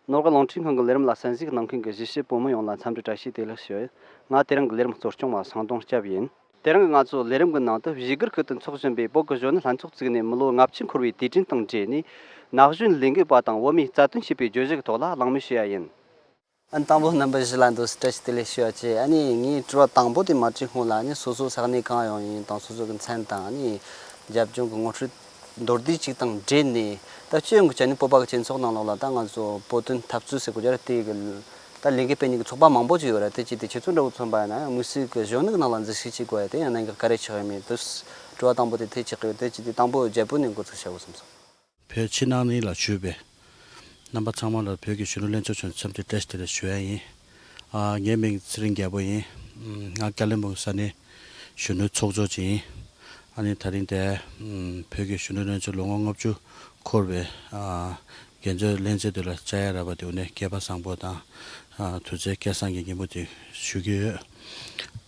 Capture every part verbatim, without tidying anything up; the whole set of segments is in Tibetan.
ནོར་གླིང་རླུང་འཕྲིན་ཁང་གི་ལས་རིམ་ལ་གསན་གཟིགས་གནང་མཁན་གྱི་གཞིས་བྱེས་བོད་མི་ཡོངས་ལ་འཚམས་འདྲི་བཀྲ་ཤིས་བདེ་ལེགས་ཞུ། ང་དེ་རིང་གི་ལས་རིམ་གཙོ་སྐྱོང་བ་སང་གདོང་སྐྱབས་ཡིན། དེ་རིང་གི་ང་ཚོ་ལས་རིམ་གྱི་ནང་དུ་བཞུགས་སྒར་ཁུལ་དུ་འཚོགས་བཞིན་པའི་བོད་ཀྱི་གཞོན་ནུ་ལྷན་ཚོགས་བཙུགས་ནས་མི་ལོ་ལྔ་བཅུ་འཁོར་བའི་དུས་དྲན་དང་འབྲེལ་ནས། ན་གཞོན་ལས་འགུལ་པ་དང་བོད་མིའི་རྩ་དོན་ཞེས་པའི་བརྗོད་གཞི་གི་ཐོག་ལ་གླེང་མོལ་ཞུ་ཡ་ཡིན། ཨ་ནི་དང་པོ་རྣམ་པ་བཞི་ལ་འདུག་སེ་བཀྲ་ཤིས་བདེ་ལེགས་ཞུ་བ་བྱས། ཨ་ནི་ངའི་དྲི་བ་དང་པོ་དེ་མ་དྲིས་སྔོན་ལ། ཨ་ནི་སོ་སོ་ས་གནས་གང་ཡོང་ཡིན་དང་། སོ་སོ་གི་མཚན་དང་། ཨ་ནི་རྒྱབ་ལྗོངས་ཀྱི་ངོ་སྤྲོད་མདོར་བསྡུས་ཅིག་དང་འབྲེལ་ནས། ད་སྤྱི་ཡོངས་ཀྱི་ཆ་ནས་བོད་པ་གི་སྤྱི་ཚོགས་ནང་ལོགས་ལ་ད་ང་ཚོ་བོད་དོན་འཐབ་རྩོད་ཟེར་དགོས་ཀྱི་རེད། དེ་གི་ད་ལས་འགུལ་སྤེལ་མཁན་གྱི་ཚོགས་པ་མང་པོ་ཅིག་ཡོད་རེད། དེ་ཅིག་དེ་ཁྱེད་ཚོ་འདྲ་བོ་མཚོན་པ་ཡིན་ན་ཡང་དམིགས་བསལ་གྱི་གཞོན་ནུ་གི་ནང་ལ་འཛུལ་ཞུགས་བྱེད་དགོས་ཡ་དེ་ཡང་གནད་འགག་ག་རེ་ཆགས་ཡོད་མེད་དེ་དྲི་བ་དང་པོ་དེ་དེ་ཅིག་གི་ཡོད། དེ་ཅིག་དེ་དང་པོ་རྒྱལ་པོ་ནས་འགོ་ཚུགས་བྱ་དགོས་བསམ་སོང་། བོད་ཕྱི་ནང་གཉིས་ལ་བཞུགས་པའི་རྣམ་པ་ཚང་མ་ལ་བོད་ཀྱི་གཞོན་ནུ་ལྷན་ཚོགས་ཆུང་འཚམས་འདྲི་བཀྲ་ཤིས་བདེ་ལེགས་ཞུ་ཡ་ཡིན། ཨ། ངའི་མིང་ཚེ་རིང་རྒྱལ་པོ་ཡིན། ང་ཀ་ལིམ་པོང་ས་གནས་གཞོན་ནུ་ཚོགས་གཙོ་ཅིག་ཡིན། ཨ་ནི་ད་རིང་དེ་བོད་ཀྱི་གཞོན་ནུ་ལྷན་ཚོགས་ལོ་ངོ་ལྔ་བཅུ་འཁོར་བའི། ཨ། འགན་བཅོལ་ལྷན་ཚོགས་དེ་ལ་བཅར་ཡ་རག་པ་དེ་འོ་ནས་སྐལ་པ་བཟང་པོ་དང་། ཨ། དུས་ཚོད་སྐལ་བཟང་གི་ཉིན་མོ་དེ་ཞུ་གི་ཡོད།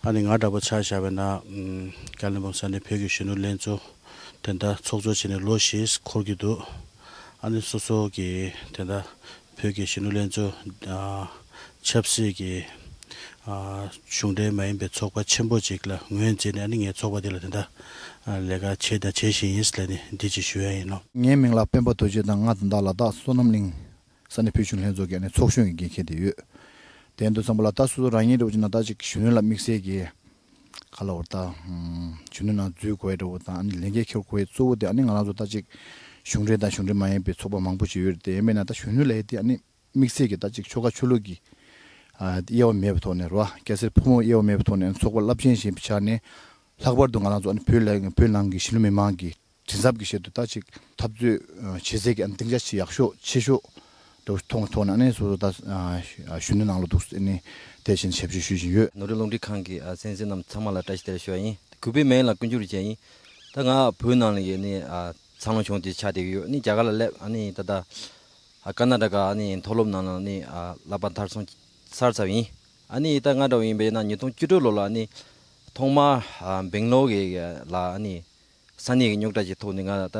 ཨ་ནི་ང་འདྲ་པོ་ཆ་བཞག་པ་ཡིན་ན། ཀ་ལིམ་པོང་ས་གནས་བོད་ཀྱི་གཞོན་ནུ་ལྷན་ཚོགས་དེ་འདྲ་ཚོགས་གཙོ་བྱས་ནས་ལོ་བཞི་འཁོར་གྱི་འདུག། ཨ་ནི་སོ་སོ་གི་དེ་འདྲ་བོད་ཀྱི་གཞོན་ནུ་ལྷན་ཚོགས། ཨ། ཆབ་སྲིད་ཀྱི། ཨ། གཞུང་འབྲེལ་མ་ཡིན་པའི་ཚོགས་པ་ཆེན་པོ་ཅིག་ལ་ངོས་འཛིན་ནས། ཨ་ནི་ངའི་ཚོགས་པ་དེ་ལ་དེ་འདྲ། ཨ། ལས་ཀ་བྱས་དང་བྱེད་བཞིན་ཡིན་ཟེར་ནས་འདི་ཅིག་ཞུ་ཡ་ཡིན་ནོ། ངའི་མིང་ལ་སྤེན་པ་རྡོ་རྗེ་དང་། ང་ད་ལྟ་ལ་དྭགས་བསོད་ནམས་གླིང་ས་གནས་བོད་གཞོན་ལྷན་ཚོགས་ཀྱི་ཨ་ནི་ཚོགས་གཞོན་གྱི་འགན་འཁྱེར་ཏེ་ཡོད། དེ་འདུག་བསམ་པ་ལ་ད་སོ་སོ་རང་ཉིད་འདྲ་བོ་ཅིག་ན་ད་ཅིག་གཞོན་ནུ་ལ་དམིགས་བསལ་གྱི་ག་ལ་བར་ད་གཞོན་ནུ་ནང་འཛུལ་དགོས་ཡ་འདྲ་བོ་དང་། ཨ་ནི་ལས་འགན་འཁྱེར་དགོས་ཡ་གཙོ་བོ་དེ། ཨ་ནི་ང་རང་ཚོ་ད་ཅིག་གཞུང་འབྲེལ་དང་གཞུང་འབྲེལ་མ་ཡིན་པའི་ཚོགས་པ་མང་པོ་ཅིག་ཡོད་རེད་དེ། ཡིན་པས་ན་ད་གཞོན་ནུ་ལ་ཡ་དེ་ཨ་ནི་དམིགས་བསལ་གྱི་ད་ཅིག་ཆོལ་ཁ་ཆོས་ལུགས་ཀྱི། ཨ། དབྱེ་བ་མེད་པའི་ཐོག་ནས་རེད་བ། སྐྱ་སེར་ཕོ་མོ་དབྱེ་བ་མེད་པའི་ཐོག་ནས་ཚོགས་པ་རླབས་ཆེན་ཞིག་ཡིན་པའི་ཆ་ནས། ལྷག་པར་དུ་ང་རང་ཚོ་ཨ་ནི་བོད་ལ་བོད་ནང་གི་གཞིས་ལུས་མི་མང་གི་མགྲིན་ཚབ་ཀྱི་ཆེད་དུ་ད་ཅིག་འཐབ་རྩོད་བྱེད་སའི་གི་ཨ་ནི་སྡིངས་ཆ་ཞིག་ཡག་ཤོས་ཆེ་ཤོས་འདྲ་བོ་མཐོང་བའི་ཐོག་ནས། ཨ་ནི་སོ་སོ་ད་གཞོན་ནུ་ནང་ལ་འདུག་ཨ་ནི་དེ་བཞིན་ཞབས་ཞུ་ཞུ་བཞིན་ཡོད། ནོར་གླིང་རླུང་འཕྲིན་ཁང་གི་ཨ་གསན་གཟིགས་རྣམས་ཚང་མ་ལ་བཀྲ་ཤིས་བདེ་ལེགས་ཞུ་བ་ཡིན། གུས་པའི་མིང་ལ་ཀུན་སྒྱུར་བྱས་ཡིན། ད་ང་བོད་ནང་ལ་ཡོད་ནི་ཨ་འཚར་ལོངས་བྱུང་སྟེ་ཆགས་བསྡད་ཀྱི་ཡོད། ནི་རྒྱ་གར་ལ་སླེབས། ཨ་ནི་ད་ལྟ་ཨ་ཀར་ན་ཊ་ཀ་ཨ་ནི་མཐོ་སློབ་ནང་ལ་ནི་ཨ་བསླབ་པ་མཐར་སོན་ཚར་ཚར་ཡིན། ཨ་ནི་ད་ང་འདྲ་བོ་ཡིན་པས་ན་ཉིས་སྟོང་བཅུ་དྲུག་ལོ་ལ་ཨ་ནི་ཐོག་མར་ཨ་སྦེང་ལོར་གི་ལ་ཨ་ནི་ས་གནས་ཀྱི་རྙོག་དྲ་ཅིག་ཐོག་ནས་ང་ད་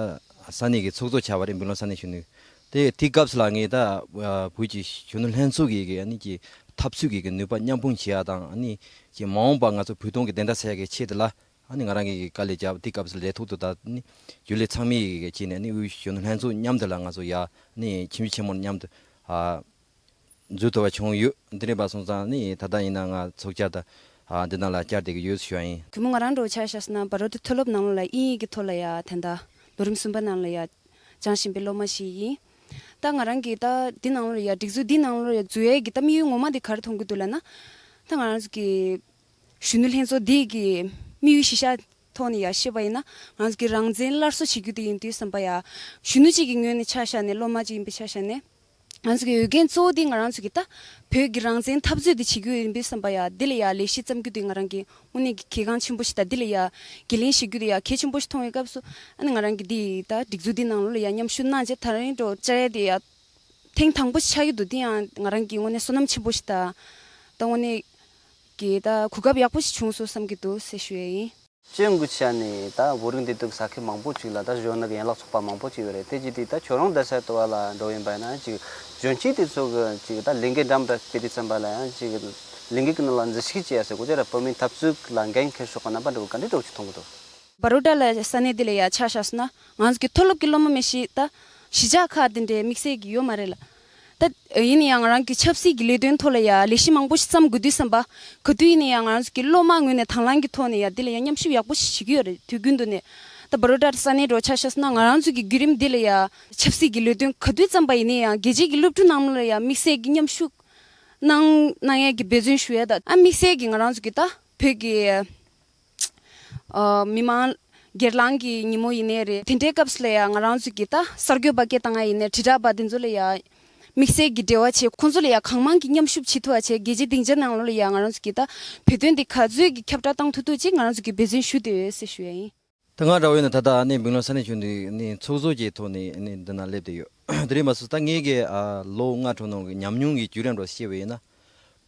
ས་གནས་ཀྱི་ཚོགས་གཙོ་ཆགས་པ་རེད། སྦེང་ལོར་ས་གནས་གཞོན་ནུ། དེ་དེའི་སྐབས་སུ་ལ་ངས་ད་ཨ་བོད་ཀྱི་གཞོན་ནུ་ལྷན་ཚོགས་ཀྱི་གི་ཨ་ནི་ཀྱི་འཐབ་རྩོད་ཀྱི་གི་ནུས་པ་མཉམ་སྤུངས་བྱེད་ཡ་དང་། ཨ་ནི་ཀྱི་མ་འོངས་པ་ང་ཚོ་བོད་དོན་གྱི་བདེན་མཐའ་གསལ་ཡ་གི་ཆེད་དུ་ལ། ཨ་ནི་ང་རང་གི་དཀའ་ལས་བརྒྱབ། དེ་སྐབས་སུ་ལས་ཐོག་ཏུ་ད་ནི་རྒྱུན་ལས་ཚང་མའི་གི་བྱས་ནས་ནི་དབུས་གཞོན་ནུ་ལྷན་ཚོགས་མཉམ་དུ་ལ་ང་ཚོ་ཡ་ནི་ཁྱིམ་གཞིས་ཆེན་མོར་མཉམ་དུ་ཨ་འཛུལ་ཐུབ་པ་བྱུང་ཡོད། འདི་འདྲ་བ་སོང་ཙང་ནི་ད་ལྟ་ཡིན་ན་ང་ཚོགས་བཅར་དུ་ཨ་འདི་ནང་ལ་བཅར་བསྡད་ཀྱི་ཡོད་ཞུ་བ་ཡིན། གུས་མོ་ང་རང་འདྲ་བོ་ཆ་བཞག་སོང་ན་བྷ་རོ་ཏི་མཐོ་སློབ་ནང་ལོགས་ལ་དབྱིན་ཡིག་གི་ཐོག་ལ་ཡ་ད་ལྟ་ལོ་རིམ་གསུམ་པ་ནང་ལ་ཡ་སྦྱང་བཞིན་པའི་སློབ་མ་ཞིག་ཡིན། ད་ང་རང་གིས་ད་འདི་ནང་ལོགས་ལ་ཡ་སྒྲིག་འཛུགས་འདི་ནང་ལོགས་ལ་ཡ་འཛུལ་ཡས་ཀྱི་ད་དམིགས་ཡུལ་ངོ་མ་འདི་ག་རེ་མཐོང་གི་འདུག་ལབ་ན། ད་ང་རང་ཚོ་གི་གཞོན་ནུ་ལྷན་ཚོགས་འདི་གི་དམིགས་ཡུལ་གཞི་བཞག་ཐོག་ནས་ཡ་བཤད་པ་ཡིན་ན། ང་ཚོ་གི་རང་བཙན་སླར་གསོ་བྱེད་རྒྱུ་དེ་ཡིན་དུས་ཙམ་པ་ཡ། གཞོན་ནུ་གཅིག་གི་ངོས་ནས་ཆ་བཞག་ནས། སློབ་མ་གཅིག་ཡིན་པའི་ཆ་བཞག་ནས། ང་ཚོ་གི་འོས་འགན་གཙོ་བོ་དེ་ང་རང་ཚོ་གི་ད་བོད་ཀྱི་རང་བཙན་འཐབ་རྩོད་དེ་བྱེད་རྒྱུ་ཡིན་པའི་ཙམ་པ་ཡ། དེ་ལ་ཡ་ལས་གཞི་བརྩམས་རྒྱུ་དེ་ང་རང་གི་དངོས་གནས་ཀྱི་གལ་འགངས་ཆེན་པོ་ཞིག་དང་། དེ་ལ་ཡ་འགན་ལེན་བྱེད་རྒྱུ་དེ་ཡ་གལ་ཆེན་པོ་ཞིག་མཐོང་བའི་སྐབས་སུ། ཨ་ནི་ང་རང་གི་དེ་ད་སྒྲིག་འཛུགས་དེ་ནང་ལོགས་ལ་ཡ་མཉམ་ཞུགས་གནང་བྱས། ད་རིང་འགྲོ་བཅར་ཡ་དེ་ཡ་ཐེངས་དང་པོ་ཞིག་ཆགས་ཀྱི་འདུག། དེ་ཡང་ང་རང་གི་དངོས་གནས་བསོད་ནམས་ཆེན་པོ་ཞིག་དང་། ད་དངོས་གནས་ཀྱི་ད་གོ་སྐབས་ཡག་པོ་ཞིག་བྱུང་སོང་བསམ་གྱི་འདུག་ཟེར་ཞུ་ཡ་ཡིན། སྤྱི་ཡོངས་ཀྱི་ཆ་ནས་ད་བོད་རིགས་འདུས་སྡོད་ས་ཁུལ་མང་པོ་ཅིག་ལ་ད་གཞོན་ནུ་གི་ཡན་ལག་ཚོགས་པ་མང་པོ་ཅིག་ཡོད་རེད། དེ་ཅིག་དེ་ད་ཁྱོད་རང་བསྡད་ས་དུ་བ་ལ་འགྲོ་ཡིན་པ་ཡིན་ན་ཅིག་གཞོན་སྐྱེས་དེ་ཚོ་གི་ཅིག་ད་ལས་འགན་འདྲ་མི་འདྲ་སྤེལ་དུས་ཙམ་པ་ལ་ཡང་ཅིག་ལས་འགུལ་གི་ནང་ལ་འཛུལ་ཞུགས་བྱེད་ཡ་ཟེར་དགོས་ཀྱི་རེད། བོད་མིའི་འཐབ་རྩོད་ལ་འགན་འཁྱེར་ཕྱོགས་ཀྱི་རྣམ་པ་འདྲ་བོ་ག་འདྲའི་འདྲ་བོ་ཅིག་མཐོང་གི་འདུག། བྷ་རོ་ཌ་ལ་ས་གནས་དེ་ལ་ཡ་ཆ་བཞག་སོང་ན། ང་ཚོ་གི་མཐོ་སློབ་ཀྱི་སློབ་མ་མི་ཤེས་ད་གཞིས་ཆགས་ཁག་དེ་འདྲའི་དམིགས་བསལ་གྱི་ཡོད་མ་རེད་ལ། ད་ཡིན་ན་ཡང་ང་རང་གི་ཆབ་སྲིད་ཀྱི་ལས་དོན་ཐོག་ལ་ཡ་ལས་གཞི་མང་པོ་ཞིག་བརྩམ་དགོས་དུས་ཙམ་པ། ག་དུས་ཡིན་ན་ཡང་ང་རང་ཚོ་གི་སློབ་མ་ངོས་ནས་དང་བླངས་ཀྱི་ཐོག་ནས་ཡ་འདི་ལ་ཡ་མཉམ་ཞུགས་ཡག་པོ་ཞིག་བྱེད་ཀྱི་ཡོད་རེད། དུས་རྒྱུན་དུ་ནས་ད་བྷ་རོ་ཌ་ས་གནས་འགྲོ་ཆ་བཞག་སོང་ན། ང་རང་ཚོ་གི་བརྒྱུད་རིམ་འདི་ལ་ཡ་ཆབ་སྲིད་ཀྱི་ལས་དོན་ག་དུས་བརྩམས་པ་ཡིན་ན་ཡང་རྒྱལ་སྤྱིའི་གི་སློབ་ཕྲུག་རྣམས་ལ་ཡ་དམིགས་བསལ་གྱི་མཉམ་ཞུགས་གནང་གནང་ཡས་ཀྱི་འབད་བརྩོན་ཞུ་ཡས་དང་། ཨ་དམིགས་བསལ་གྱི་ང་རང་ཚོ་གི་ད་བོད་ཀྱི་ཨ་མི་མང་སྒེར་ལངས་ཀྱི་ཉིན་མོ་ཡིན་ནའི་རེད། དེ་འདྲའི་སྐབས་སུ་ལ་ཡ་ང་རང་ཚོ་གི་ད་གསར་འགོད་པ་སྐད་བཏང་ཡ་ཡིན་ནའི། དྲིལ་བསྒྲགས་པ་དེ་ཚོ་ལ་ཡ་དམིགས་བསལ་གྱི་འབྲེལ་བ་བྱས། ཁོང་ཚོ་ལ་ཡ་གང་མང་གི་མཉམ་ཞུགས་བྱེད་ཐུབ་པ་བྱས། རྒྱལ་སྤྱིའི་སྡིངས་ཆ་ནང་ལོགས་ལ་ཡ་ང་རང་ཚོ་གི་ད་བོད་དོན་འདི་ག་ཚོད་ཀྱི་ཁྱབ་བསྒྲགས་བཏང་ཐུབ་ཐུབ་ཅིག་ང་རང་ཚོ་གི་འབད་བརྩོན་ཞུ་བསྡད་ཡོད་ཟེར་ཞུ་ཡ་ཡིན། ད་ང་འདྲ་བོ་ཡིན་ན་ད་ལྟ་ཨ་ནི་སྦེང་ལོར་ས་གནས་གཞོན་ནུ་ལྷན་ཚོགས་ཀྱི་ཐོག་ནས་ཨ་ནི་འདི་ན་སླེབས་བསྡད་ཡོད། དེ་རིང་མ་སུ་ད་ངེད་ཀྱི་ཨ་ལོ་ལྔ་འགྲོ་ནང་གི་ཉམས་མྱོང་གི་བརྒྱུད་རིམ་འདྲ་བཤད་པ་ཡིན་ན།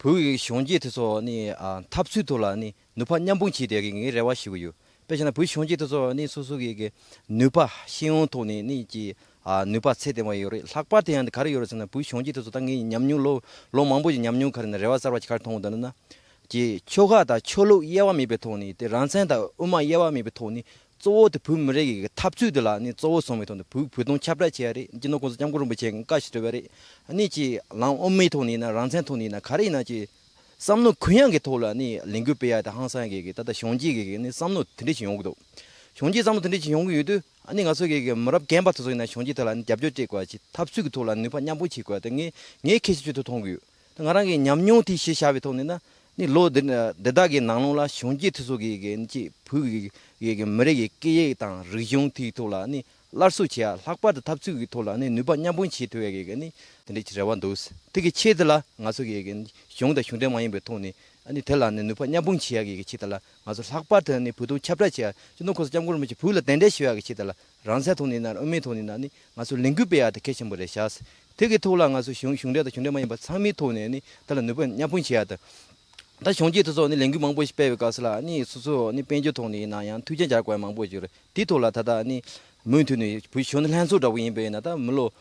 བོད་ཀྱི་གཞོན་སྐྱེས་དེ་ཚོ་ཨ་ནི་ཨ་འཐབ་རྩོད་ཐོག་ལ་ཨ་ནི་ནུས་པ་མཉམ་སྤུངས་བྱས་བསྡད་ཀྱི་ངའི་རེ་བ་ཞུ་གི་ཡོད། དཔེ་བྱས་ན་བོད་གཞོན་སྐྱེས་དེ་ཚོ་ཨ་ནི་སོ་སོ་གི་གི་ནུས་པ་ཤེས་ཡོན་ཐོག་ནས་ཨ་ནི་ཀྱི་ ཨ་ནུས་པ་ཚད་ལྡན་པ་ཡོད་རེད། ལྷག་པར་དུ་ཡང་ག་རེ་ཡོད་རེད་ཟེར་ན། བོད་གཞོན་སྐྱེས་དེ་ཚོ་ད་ངས་ཉམས་མྱོང་ལོ་ལོ་མང་པོ་ཞིག་ཉམས་མྱོང་ག་རེ་ན་རེ་བ་གསར་པ་ཞིག་ག་རེ་མཐོང་གི་འདུག་ན། ཀྱི་ཆོལ་ཁ་དང་ཆོས་ལུགས་དབྱེ་བ་མེད་པའི་ཐོག་ནས་དེ་རང་བཙན་དང་དབུ་མ་དབྱེ་བ་མེད་པའི་ཐོག་ནས་གཙོ་བོ་དེ་བོད་མི་རིགས་ཀྱི་འཐབ་རྩོད་དེ་ལ་ནི་གཙོ་བོ་བཟུང་བའི་ཐོག་ནས་བོད་བོད་དོན་ཁྱབ་བསྒྲགས་བྱེད་ཡ་རེད། སྤྱི་ནོར་༸གོང་ས་༸སྐྱབས་མགོན་རིན་པོ་ཆེ་བཀའ་ཞིག་སྤྲད་པ་རེད། ཨ་ནི་ཅིག་ལམ་དབུ་མའི་ཐོག་ནས་ཡིན་ན། རང་བཙན་ཐོག་ནས་ཡིན་ན། ག་རེ་ཡིན་ན་ཅིག་བསམ་བློ་གུ་ཡངས་ཀྱི་ཐོག་ལ་ནི་ལས་འགུལ་སྤེལ་ཡ་དེ་ཧང་སང་གི་གི་ད་ལྟ་གཞོན་སྐྱེས་ཀྱི་གི་ནི་བསམ་བློ་དེ་འདྲ་ཞིག་ཡོང་གི་འདུག་གཞོན་སྐྱེས་བསམ་བློ་དེ་འདྲ་ཞིག་ཡོང་གི་ཡོད་དུས། ཨ་ནི་ང་ཚོ་གི་གི་མི་རབས་རྒན་པ་དེ་ཚོ་ཡིན་ན་གཞོན་སྐྱེས་དེ་ལ་ནི་རྒྱབ་སྐྱོར་སྤྲད་དགོས་ཅིག་འཐབ་རྩོད་ཀྱི་ཐོག་ལ་ནུས་པ་མཉམ་སྤུངས་བྱེད་དགོས་དེ་ངས་ངས་གལ་ཆེ་ཤོས་དུ་མཐོང་གི་ཡོད། ད་ང་རང་གི་ཉམས་མྱོང་དེ་གཞི་བཞག་པའི་ཐོག་ནས་ན། ནི་ལོ་འདི་འདི་དག་གི་ནང་ལོགས་ལ་གཞོན་སྐྱེས་དེ་ཚོ་གི་གི་ཅིག་བོད་ཀྱི་གི་གི་མི་རིགས་ཀྱི་སྐད་ཡིག་དང་རིག་གཞུང་དེའི་ཐོག་ལ་ནི་སླར་གསོ་བྱེད་ཡ། ལྷག་པར་དུ་འཐབ་རྩོད་ཀྱི་ཐོག་ལ་ནི་ནུས་པ་མཉམ་སྤུངས་བྱེད་ཐུབ་ཡ་གི་གི་ནི་དེ་འདྲའི་ཅིག་རེ་བ་འདུག་དེ་གི་ཆེད་དུ་ལ་ང་ཚོ་གི་གི་གཞུང་དང་གཞུང་འབྲེལ་མ་ཡིན་པའི་ཐོག་ནས་ཨ་ནི་དེ་ལ་ནི་ནུས་པ་མཉམ་སྤུངས་བྱེད་ཡ་གི་གི་ཆེད་དུ་ལ། ང་ཚོ་ལྷག་པར་དུ་ནི་བོད་དོན་ཁྱབ་བསྒྲགས་བྱེད་ཡ། སྤྱི་ནོར་༸གོང་ས་༸སྐྱབས་མགོན་རིན་པོ་ཆེ་བོད་ལ་གདན་འདྲེན་ཞུ་ཡ་གི་ཆེད་དུ་ལ། རང་བཙན་ཐོག་ནས་ན། དབུ་མའི་ཐོག་ནས་ན་ནི་ང་ཚོ་ལས་འགུལ་སྤེལ་ཡ་དེ་གལ་ཆེན་པོ་རེད་ཤག་དེ་གི་ཐོག་ལ་ང་ཚོ་གཞུང་གཞུང་འབྲེལ་དང་གཞུང་འབྲེལ་མ་ཡིན་པ་ཚང་མའི་ཐོག་ནས་ནི་དེ་ལ་ནུས་པ་མཉམ་སྤུངས་བྱེད་ཡ་དང་། ད་གཞོན་སྐྱེས་དེ་ཚོ་ནི་ལས་འགུལ་མང་པོ་ཞིག་སྤེལ་བའི་སྐབས་སུ་ལ་ནི་སོ་སོ་ནི་དཔལ་འབྱོར་ཐོག་ནས་ཡིན་ན་ཡང་མཐུན་རྐྱེན་སྦྱར་དགོས་ཡ་མང་པོ་ཞིག་ཡོད་རེད། དེའི་ཐོག་ལ་ད་ལྟ་ནི་མུ་མཐུད་ནས་བོད་གཞོན་ནུ་ལྷན་ཚོགས་འདྲ་བོ་ཡིན་པ་ཡིན་ན། ད་མི་ལོ་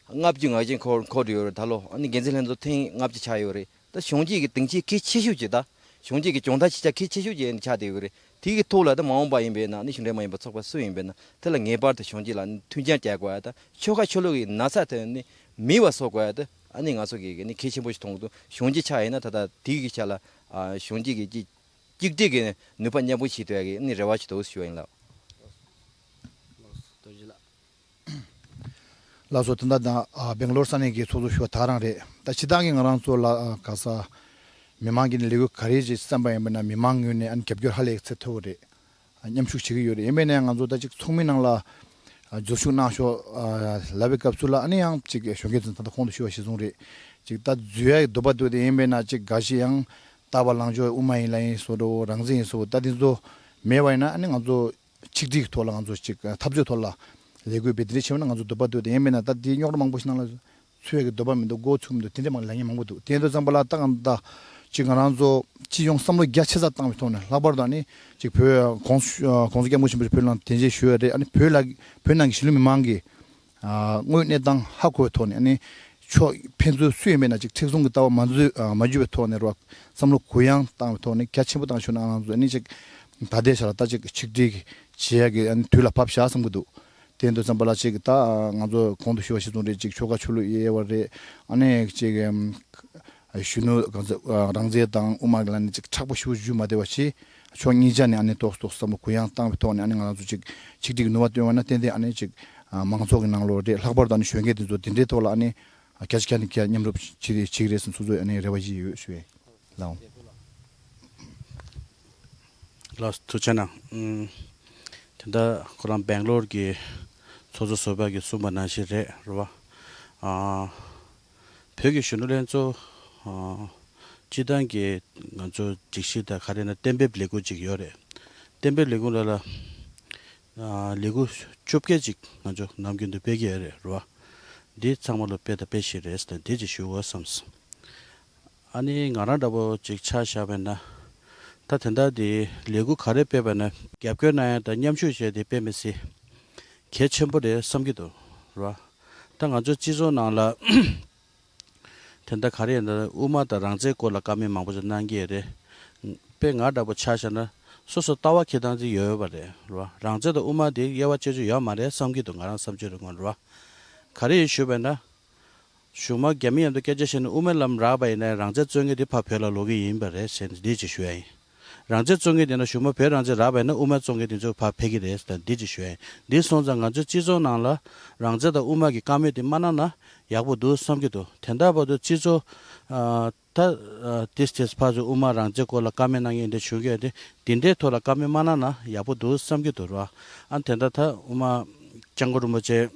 ལྔ་བཅུ་ང་བཞི་འཁོར་འཁོར་ཡོད་རེད། ད་ལོ་ཨ་ནི་འགན་འཛིན་ལྷན་ཚོགས་ཐེངས་ལྔ་བཅུ་ཆགས་ཡོད་རེད། ད་གཞོན་སྐྱེས་ཀྱི་དེང་ཆེ་གལ་ཆེ་ཤོས་ཅིག་ད་གཞོན་སྐྱེས་ཀྱི་སྦྱོང་བརྡར་བྱེད་ཆ་གལ་ཆེ་ཤོས་ཅིག་ཆགས་བསྡད་ཡོད་རེད། དེ་གི་ཐོག་ལ་ད་མ་འོངས་པ་ཡིན་པས་ན་ནི་གཞུང་འབྲེལ་མ་ཡིན་པ་ཚོགས་པ་སུ་ཡིན་པས་ན་དེ་ལ་ངེས་པར་དུ་གཞོན་སྐྱེས་ལ་ནི་མཐུན་རྐྱེན་སྦྱར་དགོས་ཡ་དང་། ཆོལ་ཁ་ཆོས་ལུགས་ཀྱི་ན་ཚ་དེ་ནི་མེད་པ་བཟོ་དགོས་ཡ་དེ་ཨ་ནི་ང་ཚོ་གི་གི་ནི་གལ་ཆེན་པོ་ཞིག་མཐོང་གི་འདུག་གཞོན་སྐྱེས་ཆགས་ཡིན་ན་ད་ལྟ་དེ་གི་ཆ་ལ་ཨ་གཞོན་སྐྱེས་ཀྱི་གཅིག་གཅིག་སྒྲིལ་གྱི་ནུས་པ་མཉམ་སྤུངས་བྱེད་ཐུབ་ཡ་གི་ནི་རེ་བ་ཞིག་འདུག་ཞུ་བ་ཡིན་ལགས། ལགས་སོ། ད་ལྟ་དང་ཨ་སྦེང་ལོར་ས་གནས་ཀྱི་ཚོགས་གཙོ་ཞུ་བ་ད་རང་རེད། ད་སྤྱིར་བཏང་གི་ང་རང་ཚོ་ལ་ཨ་ག་ས་མི་མང་གི་ལས་འགུལ་ག་རེ་ཅིག་བརྩམས་པ་ཡིན་པ་ན་མི་མང་ངོས་ནས་ཨ་ནི་རྒྱབ་སྐྱོར་ཧ་ལས་ཚད་མཐོ་བོ་རེད། ཨ་མཉམ་ཞུགས་བྱེད་ཀྱི་ཡོད་རེད། ཡིན་པས་ན་ང་ཚོ་ད་ཅིག་ཚོགས་མི་ནང་ལ་ཨ་འཛུལ་ཞུགས་གནང་ཤོག་ཨ་ལབ་པའི་སྐབས་སུ་ལ་ཨ་ནི་ཡང་ཅིག་གཞོན་སྐྱེས་ཚོ་ད་ལྟ་གོང་དུ་ཞུ་བ་གཞིར་བཟུང་རེད། ཅིག་ད་འཛུལ་ཡ་གི་འདོད་པ་འདུག་སྟེ། ཡིན་པས་ན་ཅིག་འགའ་ཞིག་ཡང་ལྟ་བ་ལངས་ཕྱོགས་དབུ་མ་ཡིན་ལ་ཡིན་བཟོ་འདྲ་བོ། རང་བཙན་ཡིན་བཟོ་བོ། ད་དེ་ཚོ་མེད་པ་ཡིན་ན་ཨ་ནི་ང་ཚོ་ཆིག་སྒྲིལ་གྱི་ཐོག་ལ་ང་ཚོ་ཅིག་འཐབ་རྩོད་ཐོག་ལ་ལས་འགུལ་སྤེལ་དེ་འདྲ་བྱས་པ་ན་ང་ཚོ་འདོད་པ་འདུག་སྟེ། ཡིན་པས་ན་ད་དེའི་རྙོག་དྲ་མང་པོ་ཞིག་ནང་ལ་ཚུད་ཡ་གི་འདོད་པ་མི་འདུག་མགོ་ཚོས་མི་འདུག་དེ་འདྲ་མང་ལབ་མཁན་མང་པོ་འདུག་དེ་འདྲ་ཙམ་པ་ལ་ད་ང་ད་ཅིག་ང་རང་ཚོ་སྤྱི་ཡོངས་བསམ་བློ་རྒྱ་ཆེ་ས་བཏང་བའི་ཐོག་ནས། ལྷག་པར་དུ་ཨ་ནི་ཅིག་བོད་༸གོང་ས་༸གོང་ས་༸སྐྱབས་མགོན་ཆེན་པོ་བོད་ནང་དེ་འབྱེད་ཞུ་ཡ་རེད། ཨ་ནི་བོད་ལ་བོད་ནང་གི་གཞིས་ལུས་མི་མང་གི་ཨ་དངོས་གནས་སྟངས་ཧ་གོ་བའི་ཐོག་ནས། ཨ་ནི་ཕྱོགས་ཕན་ཚུན་སུ་ཡིན་མིན་ན་ཅིག་མཁྲེགས་བཟུང་གི་ལྟ་བ་མ་འཛུལ་ཨ་མ་འཇུ་བའི་ཐོག་ནས་རོགས་བསམ་བློ་གུ་ཡངས་བཏང་བའི་ཐོག་ནས། རྒྱ་ཆེན་པོ་བཏང་ཞུ་ན་ང་རང་ཚོ་ཨ་ནི་ཅིག་ད་ལྟའི་ཆ་ལ་ད་ཅིག་ཆིག་སྒྲིལ་བྱེད་ཡ་གི་ཨ་ནི་དུས་ལ་བབས་ཤག་བསམ་གི་འདུག་དེ་འདུག་ཙམ་པ་ལ་ཅིག་ད་ང་ཚོ་གོང་དུ་ཞུ་བ་གཞིར་བཟུང་རེད། ཅིག་ཆོལ་ཁ་ཆོས་ལུགས་དབྱེ་བ་རེད། ཨ་ནི་ཅིག་ཨམ་གཞོན་ནུ་གང་ཚེ་རང་བཙན་དང་དབུ་མ་གི་ལ་ནི་ཅིག་མཁྲེགས་པོ་ཞེ་པོ་འཇུ་མ་བསྡད་པ་བྱས། ཕྱོགས་གཉིས་ཆ་ནས་ཨ་ནི་ཏོག་ཙམ་ཏོག་ཙམ་བསམ་བློ་གུ་ཡངས་བཏང་བའི་ཐོག་ནས་ཨ་ནི་ང་རང་ཚོ་ཅིག་ཆིག་སྒྲིལ་གྱི་ནུས་པ་བཏོན་པ་ན་ཏན་ཏན་ཨ་ནི་ཅིག་མང་ཚོགས་ཀྱི་ནང་ལོགས་རེད། ལྷག་པར་དུ་ཨ་ནི་གཞོན་སྐྱེས་དེ་ཚོ་དེ་འདྲའི་ཐོག་ལ་ཨ་ནི་བརྒྱ་ཆ་བརྒྱ་ནས་བརྒྱ་མཉམ་རུབ་བྱེད་བྱེད་ཀྱི་རེད་ཟེར་ནས་སོ་སོའི་ཨ་ནི་རེ་བ་ཞིག་ཡོད་ཞུ་ཡས་ལགས། ལགས་སོ། ཐུགས་རྗེ་གནང་། ཨུམ། དེ་འདྲ་ཁོ་རང་སྦེང་ལོར་གྱི་ཚོགས་གཙོ་ཟུར་པ་གིས་གསུངས་པ་ནང་བཞིན་རེད། རེད་བ། ཨ། བོད་ཀྱི་གཞོན་ནུ་ལྷན་ཚོགས་ཨ་སྤྱི་བཏང་གི་ང་ཚོ་སྒྲིག་གཞི་དང་ག་རེ་ན་གཏན་འབེབས་ལས་ཁུངས་ཅིག་ཡོད་རེད། གཏན་འབེབས་ལས་ཁུངས་ལ་ལ་ཨ་ལས་ཁུངས་བཅོ་བརྒྱད་ཅིག་ང་ཚོ་ནམ་རྒྱུན་དུ་སྤེལ་གྱི་ཡོད་རེད། རེད་བ། འདི་ཚང་མ་ལ་སྤེལ་དང་སྤེལ་བཞིན་རེད་ཟེར་ནས་འདི་ཅིག་ཞུ་དགོས་བསམས། ཨ་ནི་ང་རང་འདྲ་པོ་ཅིག་ཆ་བཞག་པ་ཡིན་ན། ད་དེ་འདྲ་དེ་ལས་འགུལ་ག་རེ་སྤེལ་བ་ན་རྒྱབ་སྐྱོར་གནང་ཡ་དང་མཉམ་ཞུགས་བྱས་ཏེ་སྤེལ་མི་སྲིད་གལ་ཆེན་པོ་རེད་བསམ་གྱི་འདུག་ར། ད་ང་ཚོ་སྤྱི་ཚོགས་ནང་ལ་དེ་འདྲ་ག་རེ་ཡིན་ན་དབུ་མ་དང་རང་བཙན་སྐོར་ལ་བཀའ་མོལ་མང་པོ་ཞིག་གནང་གི་ཡོད་རེད། དཔེ་ང་འདྲ་པོ་ཆ་བཞག་ན་སོ་སོ་ལྟ་བ་འཁྱེར་སྟངས་ཅིག་ཡོད་ཡོད་པ་རེད་ར། རང་བཙན་དང་དབུ་མ་དེ་དབྱེ་བ་གཅོད་རྒྱུ་ཡོད་མ་རེད་བསམ་གྱི་འདུག་ང་རང་བསམ་ཚུལ་རེད་ངོ་ར། ག་རེ་ཡིན་ཞུས་པ་ཡིན་ན། གཞུག་མ་རྒྱ་མི་མཉམ་དུ་སྐད་ཆ་བཤད་ནས་དབུ་མའི་ལམ་རག་པ་ཡིན་ན་རང་བཙན་རྩོད་མཁན་དེ་ཕར་བོད་ལ་ལོག་གི་ཡིན་པ་རེད་ཟེར་ནས་འདི་ཅིག་ཞུ་ཡ་ཡིན། རང་བཙན་རྩོད་མཁན་དེ་ན་གཞུག་མ་བོད་རང་བཙན་རག་པ་ཡིན་ན་དབུ་མ་རྩོད་མཁན་དེ་ཚོ་ཕར་ཕེབས་ཀྱི་རེད་ཟེར་ནས་འདི་ཅིག་ཞུ་ཡ་ཡིན། འདི་སོང་ཙང་ང་ཚོའི་སྤྱི་ཚོགས་ནང་ལ་རང་བཙན་དང་དབུ་མ་གི་བཀའ་མོལ་དེ་མ་གནང་ན་ཡག་པོ་འདུག་བསམ་གྱི་འདུག་དེ་འདྲ་བར་དུ་སྤྱི་ཚོགས་ཨ་ད་ཨ་ཏིས་ཏིས་ཕར་ཚུར་དབུ་མ་རང་བཙན་སྐོར་ལ་བཀའ་མོལ་གནང་མཁན་དེ་བྱུང་གི་ཡོད་དེ། དེ་འདྲའི་ཐོག་ལ་བཀའ་མོལ་མ་གནང་ན་ཡག་པོ་འདུག་བསམ་གྱི་འདུག་ར། ཨ་དེ་འདྲ་ད་དབུ་མ་སྐྱབས་མགོན་རིན་པོ་ཆེ།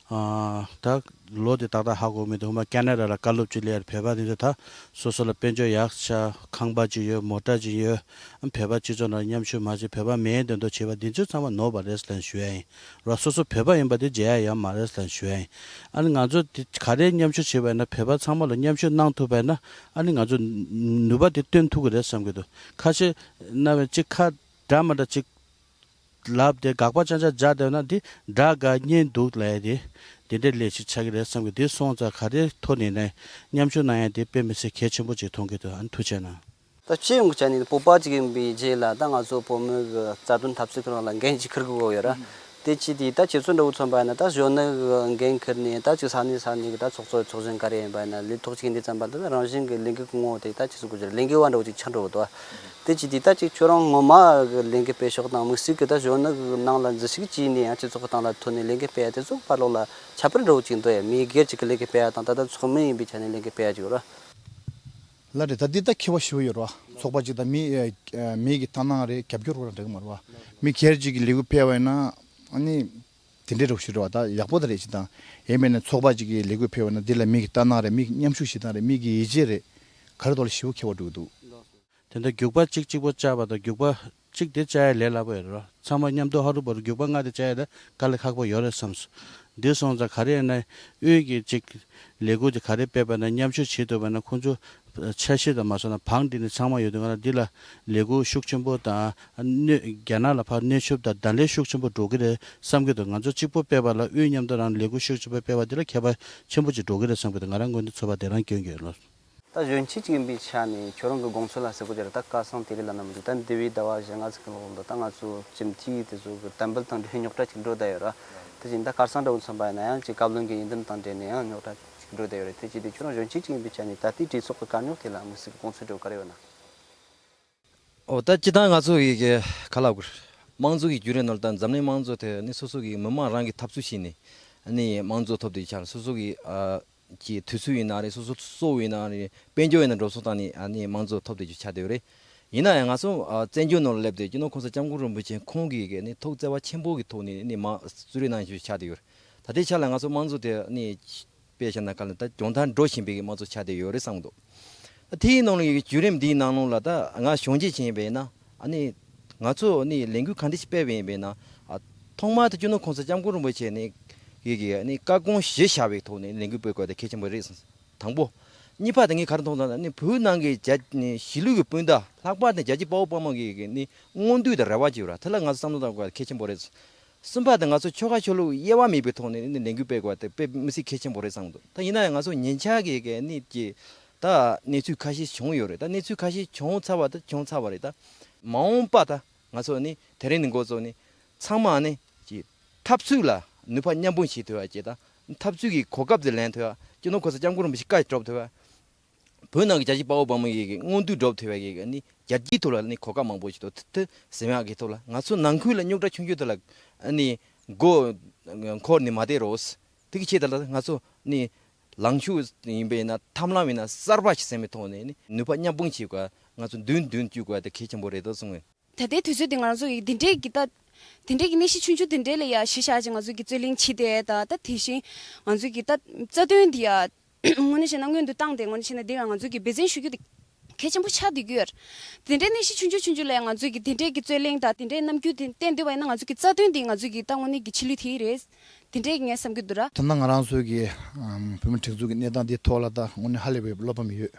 ཨ་ད་ལོ་དེ་ཏག་ཏག་ཧ་གོ་མི་འདུག་དབུ་མ་ཀ་ན་ཌ་ལ་བཀའ་སློབ་ཅིག་སླེབས་ཡ་རེད། བོད་པ་དེ་ཚོ་ད་སོ་སོ་ལ་དཔལ་འབྱོར་ཡག་ཤག་ཁང་པ་ཅིག་ཡོད། མོ་ཊ་ཅིག་ཡོད། ཨ་བོད་པ་སྤྱི་ཚོགས་ནང་མཉམ་ཞུགས་མ་བྱེད། བོད་པ་མེད་དོན་དུ་བྱེད་པ་འདི་ཚོ་ཚང་མ་ནོར་བ་རེད་ལབ་ཞུ་ཡ་ཡིན་ར། སོ་སོ་བོད་པ་ཡིན་པ་དེ་བརྗེད་ཡ་ཡོད་མ་རེད་ལབ་ཞུ་ཡ་ཡིན། ཨ་ནི་ང་ཚོ་དེ་ག་རེ་མཉམ་ཞུགས་བྱེད་པ་ཡིན་ན། བོད་པ་ཚང་མ་ལ་མཉམ་ཞུགས་གནང་ཐུབ་པ་ཡིན་ན་ཨ་ནི་ང་ཚོ་ནུས་པ་དེ་བཏོན་ཐུབ་ཀྱི་རེད་བསམ་གྱི་འདུག་ཁ་ཤས་རྣམ་པ་ཅིག་ཁ་འདྲ་མ་འདྲ་ཅིག་ལབ་དེ་དགག་པ་ཅང་ཅང་རྒྱག་བསྡད་ན་འདི་དགྲ་དགའ་གཉེན་སྡུག་ལབ་ཡ་དེ་འདི་འདྲའི་ལས་ཤིག་ཆགས་ཀྱི་རེད་བསམ་གི། འདི་སོང་ཙང་ག་རེ་ཐོག་ནས་ནས་མཉམ་ཞུགས་གནང་ཡ་དེ་དཔེ་མི་སྲིད་གལ་ཆེན་པོ་ཅིག་མཐོང་གི་འདུག་ཨ་ནི་ཐུགས་རྗེ་གནང་། ད་སྤྱི་ཡོངས་ཀྱི་ཆ་ནས་བོད་པ་གཅིག་ཡིན་པའི་རྗེས་ལ་ད་ང་ཚོ་བོད་མི་གི་རྩ་དོན་འཐབ་རྩོད་ཁྱོན་ལ་འགན་ཅིག་འཁུར་དགོས་ཡོད་ར། དེ་ཅི་དེ་ད་ཁྱེད་ཚོ་འདྲ་བོ་མཚོན་པ་ཡིན་ན་ད་གཞོན་ནུ་གི་འགན་འཁུར་ནས་ད་ཅིག་ས་གནས་ས་གནས་ཀྱི་ད་ཚོགས་གཙོ་ཚོགས་གཞོན་ག་རེ་ཡིན་པ་ཡིན་ན་ལས་ཐོག་ཅིག་འདི་ཙམ་པ་ད་རང་བཞིན་གྱི་ལས་འགུལ་གྱི་ངོ་བོ་དེ་ད་ཁྱེད་ཚོ་གི་ལས་འགུལ་བ་འདྲ་བོ་ཅིག་ཆགས་འགྲོ་གི་འདུག་དེ་ཅི་དེ་ད་ཅིག་ཁྱོད་རང་ངོ་མ་གི་ལས་འགུལ་སྤེལ་ཕྱོགས་དང་དམིགས་བསལ་གྱི་ད་གཞོན་ནུ་གི་ནང་ལ་འཛུལ་ཞུགས་བྱས་ནས་ཡང་སྤྱི་ཚོགས་ཀྱི་སྟེང་ལ་ཐོན་ནས་ལས་འགུལ་སྤེལ་ཡ་དེ་ཚོ་བར་ལོགས་ལ་ཁྱད་པར་འདྲ་བོ་ཅིག་འདུག་ཡ། མི་སྒེར་གཅིག་གི་ལས་འགུལ་སྤེལ་ཡ་དང་ད་ལྟ་ཚོགས་མི་ཡིན་པའི་ཆ་ནས་ལས་འགུལ་སྤེལ་ཡ་ཅིག་ཡོད་ར། ལགས་རེད། ད་འདི་ད་ཁྱད་པར་ཞེ་པོ་ཡོད་རེད་བ། ཚོགས་པ་གཅིག་དང་མི་ཨ་མི་གི་ལྟ་སྣང་རེད་རྒྱབ་སྐྱོར་རེད་འགྲིག་གི་མ་རེད་བ། མི་སྒེར་གཅིག་གི་ལས་འགུལ་སྤེལ་བ་ཡིན་ན་ཨ་ནི་དེ་འདྲའི་རོགས་ཞུ་རེད་བ། ད་ཡག་པོ་ད་རེད་ཅིག་དང་ཡིན་པས་ན་ཚོགས་པ་གཅིག་གི་ལས་འགུལ་སྤེལ་བ་ཡིན་ན་འདི་ལ་མི་གི་ལྟ་སྣང་རེད། མི་གི་མཉམ་ཞུགས་བྱེད་སྟངས་རེད། མི་གི་ཡིད་ཆེས་རེད། ག་རེ་ཐོག་ལ་ཞེ་པོ་ཁྱད་པར་འགྲོ་གི་འདུག་དེ་འདྲ་རྒྱུག་པ་གཅིག་གཅིག་པོ་བཅག་པ་དང་རྒྱུག་པ་གཅིག་དེ་བཅག་ཡ་ལས་སླ་པོ་ཡོད་རེད། ཚང་མ་མཉམ་དུ་ཧ་རུ་བ་རུ་རྒྱུག་པ་ལྔ་དེ་བཅག་ཡ་ལས་དཀའ་ལས་ཁག་པོ་ཡོད་རེད་བསམས་སོང་། འདི་སོང་ཙང་ག་རེ་ཡིན་ན་དབུས་ཀྱི་གཅིག་ལས་འགུལ་དེ་ག་རེ་སྤེལ་བ་ན་མཉམ་ཞུགས་བྱེད་ཐུབ་པ་ན་ཁོང་ཚོ་འཆར་གཞི་དང་མ་སོང་ན་བང་འདི་ནི་ཚང་མ་ཡོད་དུས་ང་ལ་འདི་ལ་ལས་འགུལ་ཤུགས་ཆེན་པོ་དང་གནོད་རྒྱ་ནག་ལ་ཕར་གནོད་ཤུགས་དང་བརྡ་ལན་ཤུགས་ཆེན་པོ་འགྲོ་གི་རེད་བསམ་གྱི་འདུག་ང་ཚོ་གཅིག་པོ་སྤེལ་བ་ལ་དབུས་མཉམ་དུ་རང་ལས་འགུལ་ཤུགས་ཆེན་པོ་སྤེལ་བ་འདི་ལ་ཁྱད་པར་ཆེན་པོ་ཅིག་འགྲོ་གི་རེད་བསམ་གྱི་འདུག་ང་རང་ངོས་ནས་ཚོད་དཔག་དེ་རང་སྐྱོན་གྱི་ཡོད་ལོ། ད་གཞོན་སྐྱེས་ཅིག་ཡིན་པའི་ཆ་ནས་ཁྱོད་རང་གི་དགོངས་ཚུལ་ལ་ཟེར་གོ་དེ་རེད། ད་ཁ་སང་དེ་རིང་ལ་ན་མི་འདུག་ད་འདས་པའི་ཟླ་བ་བཞི་ལྔ་ཙམ་གྱི་ལོག་ལ་ད་ང་ཚོ་སྤྱི་འཐུས་དེ་ཚོ་གི་དམ་འབུལ་དང་འབྲེལ་རྙོག་དྲ་ཅིག་འགྲོ་བསྡད་ཡོད་ར། དེ་བཞིན་ད་ཁ་སང་འདྲ་བོ་མཚོན་པ་ཡིན་ན་ཡང་ཅིག་བཀའ་བློན་གྱི་འོས་འདེམས་དང་འབྲེལ་ནས་ཡང་རྙོག་དྲ་ཅིག་འགྲོ་བསྡད་ཡོད་རེད། དེ་ཅི་དེ་ཁྱོད་རང་གཞོན་སྐྱེས་ཅིག་ཡིན་པའི་ཆ་ནས་ད་ལྟའི་གྲོས་ཚོགས་ཀྱི་དཀའ་རྙོག་དེ་ལ་དམིགས་བསལ་གྱི་དགོངས་ཚུལ་འདྲ་བོ་ག་རེ་ཡོད་ན། ཨོ་ད་སྤྱི་བཏང་ང་ཚོ་ཡི་གེ་ག་ལབ་དགོས་རེད། དམངས་གཙོ་གི་བརྒྱུད་རིམ་ནང་ལ་ད་འཛམ་གླིང་དམངས་གཙོ་དེ་ནི་སོ་སོ་གི་མི་མང་རང་གི་འཐབ་རྩོད་བྱས་ནས་ནི་དམངས་གཙོ་ཐོབ་དེ་ཆགས་སོ་སོ་གི་ཨ། ཀྱི་དུས་ཚོད་ཡིན་ན་རེད། སོ་སོ་གཙོ་བོ་ཡིན་ན་རེད། དཔལ་འབྱོར་ཡིན་ན་འགྲོ་སོང་བཏང་ནས་ཨ་ནི་དམངས་གཙོ་ཐོབ་བསྡད་རྒྱུ་ཆགས་བསྡད་ཡོད་རེད། ཡིན་ན་ཡང་ང་ཚོ་ཨ་བཙན་བྱོལ་ནང་ལ་སླེབས་ཏེ་སྤྱི་ནོར་༸གོང་ས་༸སྐྱབས་མགོན་རིན་པོ་ཆེ་ཁོང་གིས་ཨ་ནི་ཐུགས་བརྩེ་བ་ཆེན་པོ་གི་ཐོག་ནས་ཨ་ནི་མ་གསོལ་རས་གནང་རྒྱུ་ཆགས་བསྡད་ཡོད་རེད། ད་ལྟའི་ཆ་ལ་ང་ཚོ་དམངས་གཙོ་དེ་ཨ་ནི་དཔེ་བཞག་ན་ག་ལ་ད་གྱང་ཐག་འགྲོ་བཞིན་པའི་དམངས་གཙོ་ཆགས་བསྡད་ཡོད་རེད་བསམ་གི་འདུག་ད་དེའི་ནང་ལ་ཡི་གེ་བརྒྱུད་རིམ་འདིའི་ནང་ལོགས་ལ་ད་ང་གཞོན་སྐྱེས་ཅིག་ཡིན་པས་ན་ཨ་ནི་ང་ཚོ་ནི་ལས་འགུལ་ག་འདྲ་ཞིག་སྤེལ་བ་ཡིན་པས་ན། ཨ་ཐོག་མར་དུ་སྤྱི་ནོར་༸གོང་ས་༸སྐྱབས་མགོན་རིན་པོ་ཆེ་ནི་ཡི་གེ་ནི་བཀའ་དགོངས་གཞིར་བཞག་པའི་ཐོག་ནས་ལས་འགུལ་སྤེལ་དགོས་དེ་གལ་ཆེན་པོ་རེད་གསུངས། དང་པོ། གཉིས་པ་དེ་ངས་ག་རེ་མཐོང་ཙང་ནི་བོད་ནང་གི་རྒྱ་ནི་གཞིས་ལུས་ཀྱི་སྤུན་ཟླ་ལྷག་པར་དུ་རྒྱལ་གཅེས་དཔའ་བོ་དཔའ་མོ་གི་ནི་མངོན་འདོད་དང་རེ་བ་ཅིག་ཡོད་ར། དེ་ལ་ང་ཚོ་བསམ་བློ་བཏང་དགོས་གལ་ཆེན་པོ་རེད། གསུམ་པ་དེ་ང་ཚོ་ཆོལ་ཁ་ཆོས་ལུགས་དབྱེ་བ་མེད་པའི་ཐོག་ནས་ནི་ལས་འགུལ་སྤེལ་དགོས་པ་དེ་དཔེ་མི་སྲིད་གལ་ཆེན་པོ་རེད་བསམ་གི་འདུག་ད་ཡིན་ན་ཡང་ང་ཚོ་ཉེ་ཆར་གི་གི་ནི་གི་ད་གནས་ཚུལ་ཁ་ཤས་བྱུང་ཡོད་རེད། ད་གནས་ཚུལ་ཁ་ཤས་བྱུང་ཚར་བ་ད་བྱུང་ཚར་བ་རེད། ད་མ་འོངས་པ་ད་ང་ཚོ་ནི་དེ་རིང་ནས་འགོ་བཙུགས་ནས་ཚང་མ་ནི་གི་འཐབ་རྩོད་ལ་ནུས་པ་མཉམ་སྤུངས་བྱེད་ཐུབ་པ་བཅས་དང་འཐབ་རྩོད་ཀྱི་གོ་སྐབས་དེ་ལེན་ཐུབ་པ། སྤྱི་ནོར་༸གོང་ས་༸སྐྱབས་མགོན་རིན་པོ་ཆེ་བཀའ་སྒྲུབ་ཐུབ་པ། བོད་ནང་གི་རྒྱལ་གཅེས་དཔའ་བོ་དཔའ་མོ་ཡི་གི་མངོན་འདོད་སྒྲུབ་ཐུབ་པའི་གི་ནི་རྒྱལ་སྤྱིའི་ཐོག་ལ་ནི་གོ་སྐབས་མང་པོ་ཞིག་འདུག་དེ་དེ་ཟེར་ཡག་གི་ཐོག་ལ་ང་ཚོ་ནང་ཁུལ་ལ་རྙོག་དྲ་ཆུང་ཆུང་དེ་ལ་ནི་མགོ་འཁོར་ནས་མ་བསྡད་རོགས། དེ་གི་ཆེད་དུ་ལ་ང་ཚོ་ནི་ལངས་ཕྱོགས་ཡིན་པས་ན་ཐབས་ལམ་ཡིན་ན་གསར་པ་ཞིག་ཟིན་པའི་ཐོག་ནས་ནི་ནུས་པ་མཉམ་སྤུངས་བྱེད་དགོས། ང་ཚོ་མདུན་མདུན་བསྐྱོད་དགོས་དེ་གལ་ཆེན་པོ་རེད་འདུག་གསུངས། ད་ལྟའི་དུས་ཚོད་འདི་ང་ཚོ་ཡི་འདི་འདྲའི་གི་ད་དེ་འདྲའི་གི་གནས་གཞི་ཆུང་ཆུང་དེ་འདྲའི་ལ་ཡ་གཞི་བཞག་ཅིག་ང་ཚོ་གི་རྩོད་གླེང་བྱེད་དེ་ད་ད་དེ་བཞིན་ང་ཚོ་གི་ད་རྩ་དོན་འདི་ཡ་དངོས་གནས་བྱས་ན་སྔོན་དུ་བཏང་སྟེ་དངོས་གནས་བྱས་ན་འདི་ཡང་ང་ཚོ་གི་འབད་བརྩོན་ཞུ་རྒྱུ་དེ་གལ་ཆེན་པོ་ཆགས་བསྡད་ཀྱི་ཡོད། དེ་འདྲའི་གནས་གཞི་ཆུང་ཆུང་ཆུང་ཆུང་ལ་ཡང་ང་ཚོ་གི་དེ་འདྲའི་གི་རྩོད་གླེང་དང་དེ་འདྲའི་རྣམ་འགྱུར་དེ་བསྟན་འདུག་པ་ཡིན་ན་ང་ཚོ་གི་རྩ་དོན་འདི་ང་ཚོ་གི་ད་དངོས་གནས་གི་ཆེད་ལུས་དེ་རེད། དེ་འདྲའི་གི་ངས་བསམ་གྱི་འདུག་ར། ད་ལྟ་ང་རང་ཚོའི་གི་ཨམ་བོད་མི་སྒྲིག་འཛུགས་ཀྱི་གནས་སྟངས་འདིའི་ཐོག་ལ་ད་དངོས་གནས་ཧ་ལས་པའི་བློ་ཕམ་ཡོད།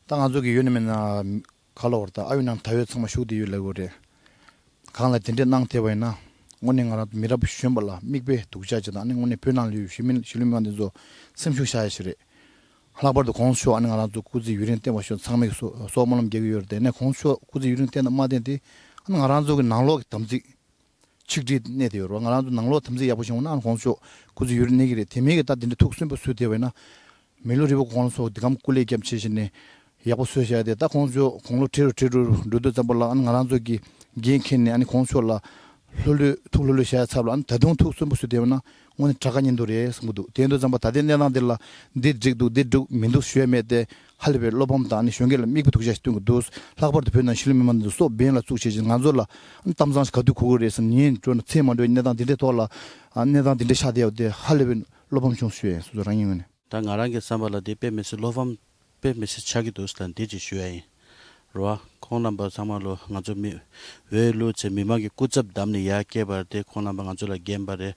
ད་ང་ཚོ་གི་ཡོད་ན་མེད་ན་ག་ལ་བར་ད་ཨ་ཡོད་ན་ད་ཡོད་ཚང་མ་ཞུགས་བསྡད་ཡོད་ལབ་དགོས་རེད། གང་ལ་དེ་འདྲས་གནང་ཐེབས་པ་ཡིན་ན་དངོས་གནས་ང་རང་ཚོ་མི་རབས་གཞོན་པ་ལ་མིག་དཔེ་སྡུག་ཅག་ཅིག་དང་ཨ་ནི་དངོས་གནས་བོད་ནང་ལ་ཡོད་གཞིས་མི་གཞིས་ལུས་མི་མང་འདི་ཚོ་སེམས་ཤུགས་བཞག་ཡ་ཞིག་རེད། ལྷག་པར་དུ་གོང་ས་མཆོག་ཨ་ནི་ང་རང་ཚོ་སྐུ་ཚེ་ཡུན་རིང་བརྟན་པར་ཤོག་ཚང་མས་སོ་སོགས་སྨོན་ལམ་རྒྱག་གི་ཡོད་རེད། དེ་ནས་གོང་ས་མཆོག་སྐུ་ཚེ་ཡུན་རིང་བརྟན་དང་མ་བརྟན་དེ་ཨ་ནི་ང་རང་ཚོ་གི་ནང་ལོགས་ཀྱི་དམ་ཚིག་ཆིག་སྒྲིལ་གནས་དེ་ཡོད་རེད་བ། ང་རང་ཚོ་ནང་ལོགས་དམ་ཚིག་ཡག་པོ་བྱུང་བ་ན་ཨ་ནི་གོང་ས་མཆོག་སྐུ་ཚེ་ཡུན་རིང་གནས་ཀྱི་རེད། དེ་མིན་གྱི་ད་དེ་འདྲ་ཐུགས་སུན་པོ་བཟོས་བསྡད་པ་ཡིན་ན། མི་ལུས་རིལ་བུ་གོང་ལ་སོགས་འདི་གམ་སྐུ་ལས་རྒྱབ་ཆེ་ཞིག་ནས་ཡག་པོ་བཟོས་བཞག་སྟེ་ད་གོང་ས་མཆོག་དགུང་ལོ་ཁྲི་རུ་ཁྲི་རུ་འགྲོ་དུས་ཙམ་པ་ལ་ཨ་ནི་ང་རང་ཚོ་གི་འགན་འཁྱེར་ནས་ཨ་ནི་གོང་ས་མཆོག་ལ་ལྷོད་ལྷོད་ཐུགས་ལྷོད་ལྷོད་བཞག་ཚར་ལ་ཨ་ནི་ད་དུང་ཐུགས་སུན་པོ་བཟོས་བསྡད་པ་ན་དངོས་གནས་དྲག་དཀའ་ཉེན་འདུག་རེད་བསམ་གྱི་འདུག་དེ་ཡིན་དུས་ཙམ་པ་ད་ལྟའི་གནས་སྟངས་འདི་ལ་འདི་འགྲིག་འདུག་འདི་འགྲིག་མི་འདུག་ཞུ་ཡ་མེད་དེ་ཧ་ལས་པའི་བློ་ཕམ་དང་ཨ་ནི་གཞོན་སྐྱེས་ལ་མིག་དཔེ་སྡུག་ཅག་ཞིག་སྟོན་གྱི་འདུག་ལྷག་པར་དུ་བོད་ནང་གཞིས་ལུས་མི་མང་འདི་ཚོ་སྲོག་འབེན་ལ་བཙུགས་བྱས་ཅིང་ང་ཚོ་ལ་ཨ་ནི་གཏམ་བཟང་ཞིག་ག་དུས་གོ་གི་རེད་བསམ་ཉིན་འགྲོ་ན་ཚེ་མ་འགྲོའི་གནས་སྟངས་འདི་འདྲའི་ཐོག་ལ་ཨ་གནས་སྟངས་འདི་འདྲ་ཆགས་བསྡད་ཡོད་དེ་ཧ་ལས་པའི་བློ་ཕམ་བྱུང་ཞུ་ཡ་ཡིན། སོ་སོ་རང་ཉིད་ངོས་ནས། ད་ང་རང་གི་བསམ་པ་ལ་དེ་དཔེ་མི་སྲིད་བློ་ཕམ་དཔེ་མི་སྲིད་ཆགས་ཀྱི་འདུག་ཟེར་ལ་འདི་ཅིག་ཞུ་ཡ་ཡིན། རེད་བ། ཁོང་རྣམ་པ་ཚང་མ་ལོ་ང་ཚོ་མི་འོས་བླུགས་ཚེ་མི་མང་གི་སྐུ་ཚབ་བདམས་ནས་ཡར་བསྐྱལ་བ་རེད་དེ་ཁོང་རྣམ་པ་ང་ཚོ་ལ་འགན་པ་རེད།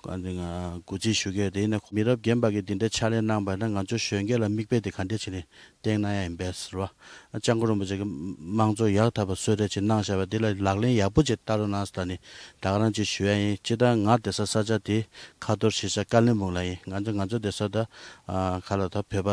ཨ་འདི་ང་གུས་བརྩི་ཞུ་གི་ཡོད། དེ་ཡིན་ན་མི་རབས་རྒན་པ་གིས་འདི་འདྲའི་ཕྱག་ལས་གནང་པ་ན་ང་ཚོ་གཞོན་སྐྱེས་ལ་མིག་དཔེ་དེ་ག་འདྲས་བྱས་ནས་བསྟན་གནང་ཡ་ཡིན་པས་ཟེར་བ། ཨ་སྐྱབས་མགོན་རིན་པོ་ཆེ་གིས་དམངས་གཙོ་ཡག་ཐག་པ་གསོལ་རས་ཅིག་གནང་བཞག་པ་འདི་ལ་ལག་ལེན་ཡག་པོ་ཅིག་བསྟར་རོགས་གནང་ཟེར་ད་ནི་ད་ག་རང་ཅིག་ཞུ་ཡ་ཡིན། སྤྱིར་བཏང་ང་བསྡད་ས་ས་ཆ་དེ་ཁ་ཐོར་གཞིས་ཆགས་ཀ་ལིམ་པོང་ལ་ཡིན། ང་ཚོ་ང་ཚོ་བསྡད་ས་ད་ཨ་ག་ལ་ད་བོད་པ་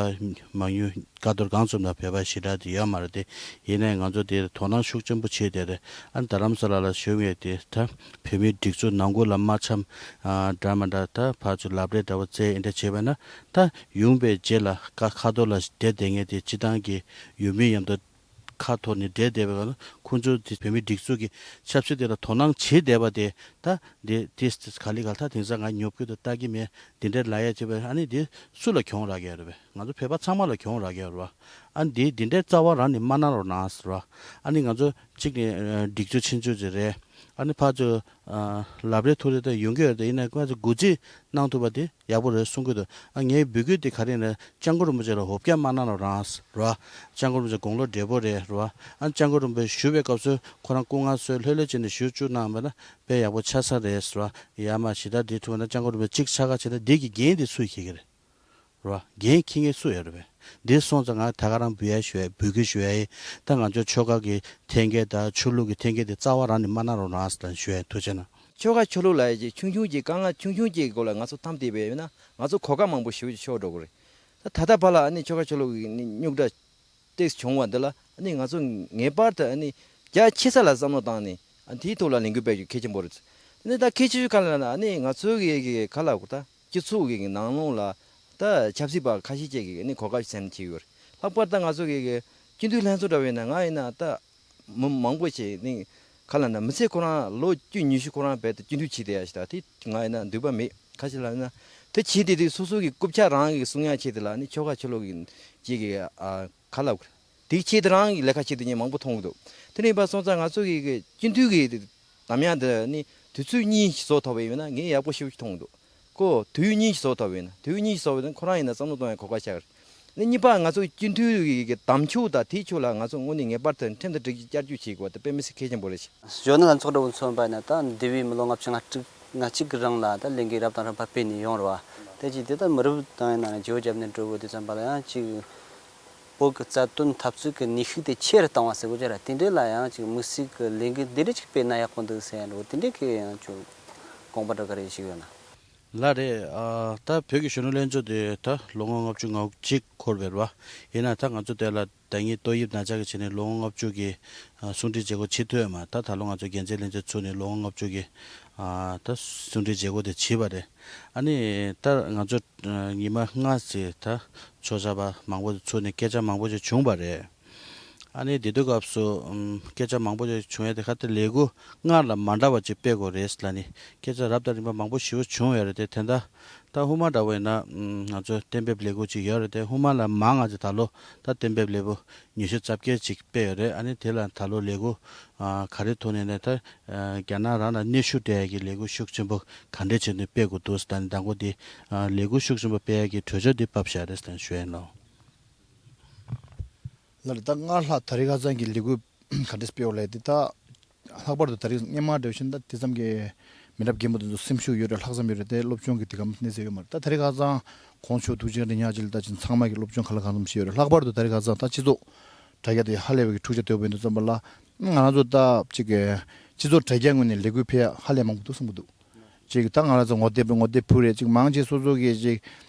མང་ཉུང་ཀ་རྡོར་སྒང་གསུམ་དང་བོད་པ་ཞེ་དྲག་དེ་ཡོད་མ་རེད་དེ། ཡིན་ནའི་ང་ཚོ་དེར་དོ་སྣང་ཤུགས་ཆེན་པོ་བྱས་དེ་རེད། ཨ་ནི་རྡ་རམ་ས་ལ་ལ་བཞུགས་མཁན་དེ་ད་བོད་མིའི་སྒྲིག་འཛུགས་ནང་ཁུལ་ལ་མ་འཆམ་ཨ་འདྲ་མི་འདྲ་ད་ཕར་ཚུར་ལབ་རེས་འདྲ་བོ་བཙལ་ཨེ་འདྲ་བྱས་པ་ན། ད་ཡོང་པའི་རྗེས་ལ་ཀ་ཁ་ཐོར་ལ་བསྡད་བསྡད་མཁན་དེ་སྤྱིར་བཏང་གི་ཡུལ་མི་མཉམ་དུ་ཁ་འཐོར་ནས་བསྡད་བསྡད་པའི་སྒང་ལ་ཁོང་ཚོ་དེ་བོད་མིའི་སྒྲིག་འཛུགས་ཀྱི་ཆབ་སྲིད་དེ་ལ་དོ་སྣང་བྱེད་བསྡད་པ་དེ། ད་འདི་དེ་ག་ལེ་ག་ལ་ད་དེང་སང་ང་ཉོབ་ཀྱི་འདུག་ལྟ་གི་མེད། འདི་འདྲའི་ལབ་ཡ་བྱས་པ་ཨ་ནི་འདི་སུ་ལ་གྱོང་རག་གི་ཡོད་རེད་པས། ང་ཚོ་བོད་པ་ཚང་མ་ལ་གྱོང་རག་གི་ཡོད་རེད་པ། ཨ་ནི་འདི་འདི་འདྲའི་རྩ་བ་རང་ནས་མ་གནང་རོགས་གནང་ཟེར་བ། ཨ་ནི་ང་ཚོ་གཅིག་ནས་ཨ་སྒྲིག་འཛུགས་ཆེན་ཆུང་ཅིག་རེད། ཨ་ནི་ཕར་ཚུར་ཨ་ལབ་རེས་ཐུག་རེས་ད་ཡོང་གི་ཡོད་རེད། ཡིན་ནའི་ང་ཚོ་གུས་བརྩི་གནང་ཐུབ་པ་དེ་ཡག་པོ་རེད་གསུང་གི་འདུག་ཨ་ངའི་འབོད་སྐུལ་དེ་ག་རེ་ཡིན་ན་སྐྱབས་མགོན་རིན་པོ་ཆེ་ལ་འོ་བརྒྱལ་མ་གནང་རོགས་གནང་ཟེར་བ། སྐྱབས་མགོན་རིན་པོ་ཆེ་དགུང་ལོ་བགྲེས་པོ་རེད་ཟེར་བ། ཨ་ནི་སྐྱབས་མགོན་རིན་པོ་ཆེ་བཞུགས་པའི་སྐབས་སུ་ཁོ་རང་སྐུ་ངལ་གསོས་ལྷོད་ལྷོད་བྱས་ནས་བཞུགས་བཅུག་གནང་བ་ན་དཔེ་ཡག་པོ་ཆགས་ས་རེད་ཟེར་བ། ཡ་མ་ཞེ་དྲག་འདི་ཐུག་ན་སྐྱབས་མགོན་རིན་པོ་ཆེ་གཅིག་ཆགས་ཁ་བྱས་ན་འདི་གི་འགན་འདི་སུས་འཁྱེར་གི་རེད། རེད་བ། འགན་འཁྱེར་མཁན་སུ་ཡོད་རེད་པས། འདི་སོང་ཙང་ང་ད་ག་རང་འབུལ་ཡ་ཞུ་ཡ་འབོད་སྐུལ་ཞུ་ཡ་ཡིན། ད་ང་ཚོ་ཆོལ་ཁ་གི་འཐེན་འཁྱེར་དང་ཆོས་ལུགས་ཀྱི་འཐེན་འཁྱེར་དེ་རྩ་བ་རང་ནས་མ་གནང་རོགས་གནང་ཟེར་ཞུ་ཡ་ཡིན། ཐུགས་རྗེ་གནང་། ཆོལ་ཁ་ཆོས་ལུགས་ལབ་ཡ་ཅིག་ཆུང་ཆུང་ཅིག་དཀའ་ངལ་ཆུང་ཆུང་ཅིག་གི་སྐོར་ལ་ང་ཚོ་འཐམས་བསྡད་པ་ཡིན་ན་ང་ཚོ་གོ་སྐབས་མང་པོ་ཞེ་པོ་ཅིག་ཤོར་འགྲོ་གི་རེད། ད་ད་ལྟ་བར་ལ་ཨ་ནི་ཆོལ་ཁ་ཆོས་ལུགས་ཀྱི་ཨ་ནི་རྙོག་དྲ་ཏོག་ཙམ་བྱུང་བ་འདི་ལ་ཨ་ནི་ང་ཚོ་ངེས་པར་དུ་ཨ་ནི་རྒྱ་ཆེ་ས་ལ་བསམ་བློ་བཏང་ནས་ཨ་དེའི་ཐོག་ལ་ལས་འགུལ་སྤེལ་རྒྱུ་གལ་ཆེན་པོ་རེད། ཨ་ནི་ད་གལ་ཆེ་ཤོས་ག་ལ་ན་ཨ་ནི་ང་ཚོའི་གི་གི་ག་ལ་གོ་ད་སྤྱི་ཚོགས་ཀྱི་ནང་ལོགས་ལ་ད་ཆབ་སྲིད་པ་ཁ་ཤས་ཅིག་གིས་ཨ་ནི་གོ་སྐབས་བཙལ་ནས་བྱེད་ཀྱི་ཡོད་རེད། ལྷག་པར་ད་ང་ཚོ་གི་གི་སྤྱི་འཐུས་ལྷན་ཚོགས་འདྲ་བོ་ཡིན་ན་ང་ཡིན་ན་ད་མི་མང་པོ་ཞིག་ནི་ག་ལ་ན་མི་ཚེ་ཁོ་རང་ལོ་བཅུ་ཉི་ཤུ་ཁོ་རང་རྦད་དེ་སྤྱི་འཐུས་བྱས་བསྡད་ཡ་ཞིག་ད་དེ་ང་ཡིན་ན་འདོད་པ་མེད། ཁ་ཤས་ལ་ཡིན་ན་དེ་བྱས་དེ་དེ་སོ་སོ་གི་རྐུབ་ཆ་རང་གི་སྲུང་ཡ་ཆེད་དེ་ལ་ནི་ཆོལ་ཁ་ཆོས་ལུགས་ཀྱི་ཅིག་གི་ཨ་ག་ལ་དེའི་ཆེད་དུ་རང་གི་ལས་ཀ་བྱེད་དུ་ཉེ་མང་པོ་མཐོང་གི་འདུག་དེ་ནས་ཡིན་པ་སོང་ཙང་ང་ཚོ་གི་གི་སྤྱི་འཐུས་ཀྱི་གདམ་ཡ་འདི་ནི་དུས་ཚོད་གཉིས་ཤིག་བཟོ་ཐུབ་པ་ཡིན་ན་ངས་ཡག་པོ་ཞེ་པོ་ཞིག་མཐོང་གི་འདུག་ཁོ་དུས་ཡུན་གཉིས་ཤིག་བཟོ་ཐུབ་པ་ཡིན་ན་དུས་ཡུན་གཉིས་ཤིག་བཟོ་བ་ཡིན་ན་ཁོ་རང་ཡིན་ན་བསམ་བློ་གཏོང་ཡ་གོ་སྐབས་ཤར། ནི་གཉིས་པ་ང་ཚོ་སྤྱི་འཐུས་ཀྱི་གདམ་ཕྱོགས་དང་དེའི་ཕྱོགས་ལ་ང་ཚོ་དངོས་གནས་ངེས་པར་དུ་ཁྲིམས་དང་སྒྲིག་གཞི་བསྐྱར་བཅོས་བྱེད་དགོས་པ་དེ་དཔེ་མི་སྲིད་གལ་ཆེན་པོ་རེད། གཞོན་ནུ་ལ་ཚོགས་འདུ་མཚོན་པ་ཡིན་ན་ད་འདས་པའི་མི་ལོ་ལྔ་བཅུ་ང་དྲུག་ང་གཅིག་གི་རིང་ལ་ད་ལས་འགུལ་རབ་དང་རིམ་པ་སྤེལ་ནས་ཡོང་རེད་བ། དེ་ཅིག་དེ་ལྟར་མི་རབས་དང་ཡིན་ན་བརྗེ་པོ་བརྒྱབ་ནས་འགྲོ་དགོས་དུས་ཙམ་པ་ལ་ཡང་ཅིག་བོད་ཀྱི་རྩ་དོན་འཐབ་རྩོད་ཀྱི་ནུས་ཤུགས་དེ་ཆེ་རུ་བཏང་བ་ཟེར་དགོས་ཀྱི་རེད། དེ་འདྲའི་ལ་ཡང་ཅིག་དམིགས་བསལ་གྱི་ལས་འགུལ་འདི་འདྲ་ཅིག་སྤེལ་ན་ཡག་པོ་འདུག་ཟེར་ཡ་འགྲོ་དེ་འདྲའི་གི་ཡང་ཅིག་དགོངས་པ་འགྲོ་གི་རེད་ཞིག་ཡོད་ན། ལགས་རེད། ཨ་ད་བོད་ཀྱི་གཞོན་ནུ་ལྷན་ཚོགས་དེ་ད་ལོ་ངོ་ལྔ་བཅུ་ང་གཅིག་འཁོར་བ་རེད་བ། ཡིན་ན་ད་ང་ཚོ་དེ་ལ་ད་ངས་ཏོག་དབྱིབས་ན་ཚ་གི་བྱས་ནས་ལོ་ངོ་ལྔ་བཅུ་གི་ཨ་གསུང་འཕྲིན་བརྗེ་སྒོ་བྱེད་ཐུབ་ཡོད་མ་རེད། ད་ད་ལོ་ང་ཚོ་འགན་འཛིན་ལྷན་ཚོགས་ཚུགས་ནས་ལོ་ངོ་ལྔ་བཅུ་གི་ཨ་ད་གསུང་འཕྲིན་བརྗེ་སྒོ་དེ་བྱས་པ་རེད། ཨ་ནི་ད་ང་ཚོ་ཨ་ཉི་མ་ལྔ་ཙམ་ད་ཆོས་ཞུ་བ་མང་པོ་ཚུགས་ནས་སྐད་ཆ་མང་པོ་ཞིག་བྱུང་བ་རེད། ཨ་ནི་དེ་དུས་སྐབས་སུ་ཨམ་སྐད་ཆ་མང་པོ་ཞིག་བྱུང་ཡ་དེ་ཁ་ཏ་ལས་འགུལ་སྔར་ལ་མ་འདྲ་བ་ཅིག་སྤེལ་དགོས་རེད་ལབ་ནས་སྐད་ཆ་རབ་དང་རིམ་པ་མང་པོ་ཞེ་པོ་བྱུང་ཡོད་རེད་དེ། དེ་འདྲ་ད་སྔོན་མ་འདྲ་བོ་ཡིན་ན་ཨམ་ང་ཚོ་གཏན་འབེབས་ལས་འགུལ་ཅིག་ཡོད་རེད་དེ། སྔོན་མ་ལ་མང་ང་ཚོ་ད་ལོ་ད་གཏན་འབེབས་ལས་འགུལ་ཉི་ཤུ་རྩ་བརྒྱད་ཅིག་སྤེལ་ཡོད་རེད། ཨ་ནི་དེ་ལ་ད་ལོ་ལས་འགུལ་ཨ་ག་རེ་ཐོག་ནས་ནས་ད་ཨ་རྒྱ་ནག་རང་ལ་གནོན་ཤུགས་སྤྲད་ཡ་གི་ལས་འགུལ་ཤུགས་ཆེན་པོ་ག་འདྲས་བྱས་ནས་སྤེལ་དགོས་འདུག་ཟེར་ད་ནི་མདང་དགོང་འདི་ཨ་ལས་འགུལ་ཤུགས་ཆེན་པོ་སྤེལ་ཡ་གི་གྲོས་ཆོད་འདི་ཕབ་བཞག་རེད་ཟེར་ཞུ་ཡ་ཡིན་ལགས། ལར་ད་སྔར་ལྷག་དེ་རིང་ཁ་སང་གི་ལས་འགུལ་ག་འདྲས་སྤེལ་བ་ལས་དེ་ད་ལྷག་པར་དུ་དེ་རིང་སྔོན་མ་འདྲ་བཞིན་ད་དེ་ཙམ་གྱི་མི་རབས་རྒན་པོ་དེ་ཚོ་སེམས་ཤུགས་ཡོད་རེད། ལྷག་བསམ་ཡོད་རེད་དེ། སློབ་སྦྱོང་གི་དེ་ག་མ་གནས་ཚད་ཡོད་མ་རེད། ད་དེ་རིང་ཁ་སང་གོང་ཆོས་ཐུགས་རྗེ་རིན་ཉག་ཅིག་ལ་ད་ཅིག་ཚང་མ་གི་སློབ་སྦྱོང་ག་ལ་གང་འཚམ་ཞིག་ཡོད་རེད། ལྷག་པར་དུ་དེ་རིང་ཁ་སང་ད་སྤྱི་ཚོགས་དྲ་རྒྱ་དེ་ཧ་ལས་པའི་འཁྲུག་ཆ་དོད་པོ་ཡིན་དུས་ཙམ་པ་ལ་ང་རང་ཚོ་ད་ཅིག་གི་སྤྱི་ཚོགས་དྲ་རྒྱ་ངོས་ནས་ལས་འགུལ་སྤེལ་ཡ་ཧ་ལས་མང་པོ་འདུག་བསམ་གྱི་འདུག་ཅིག་ད་ང་རང་ཚོ་ངོ་དེབ་ངོ་དེབ་ཕུལ་རེད། ཅིག་མང་ཆེ་སོ་སོ་གི་ཅིག་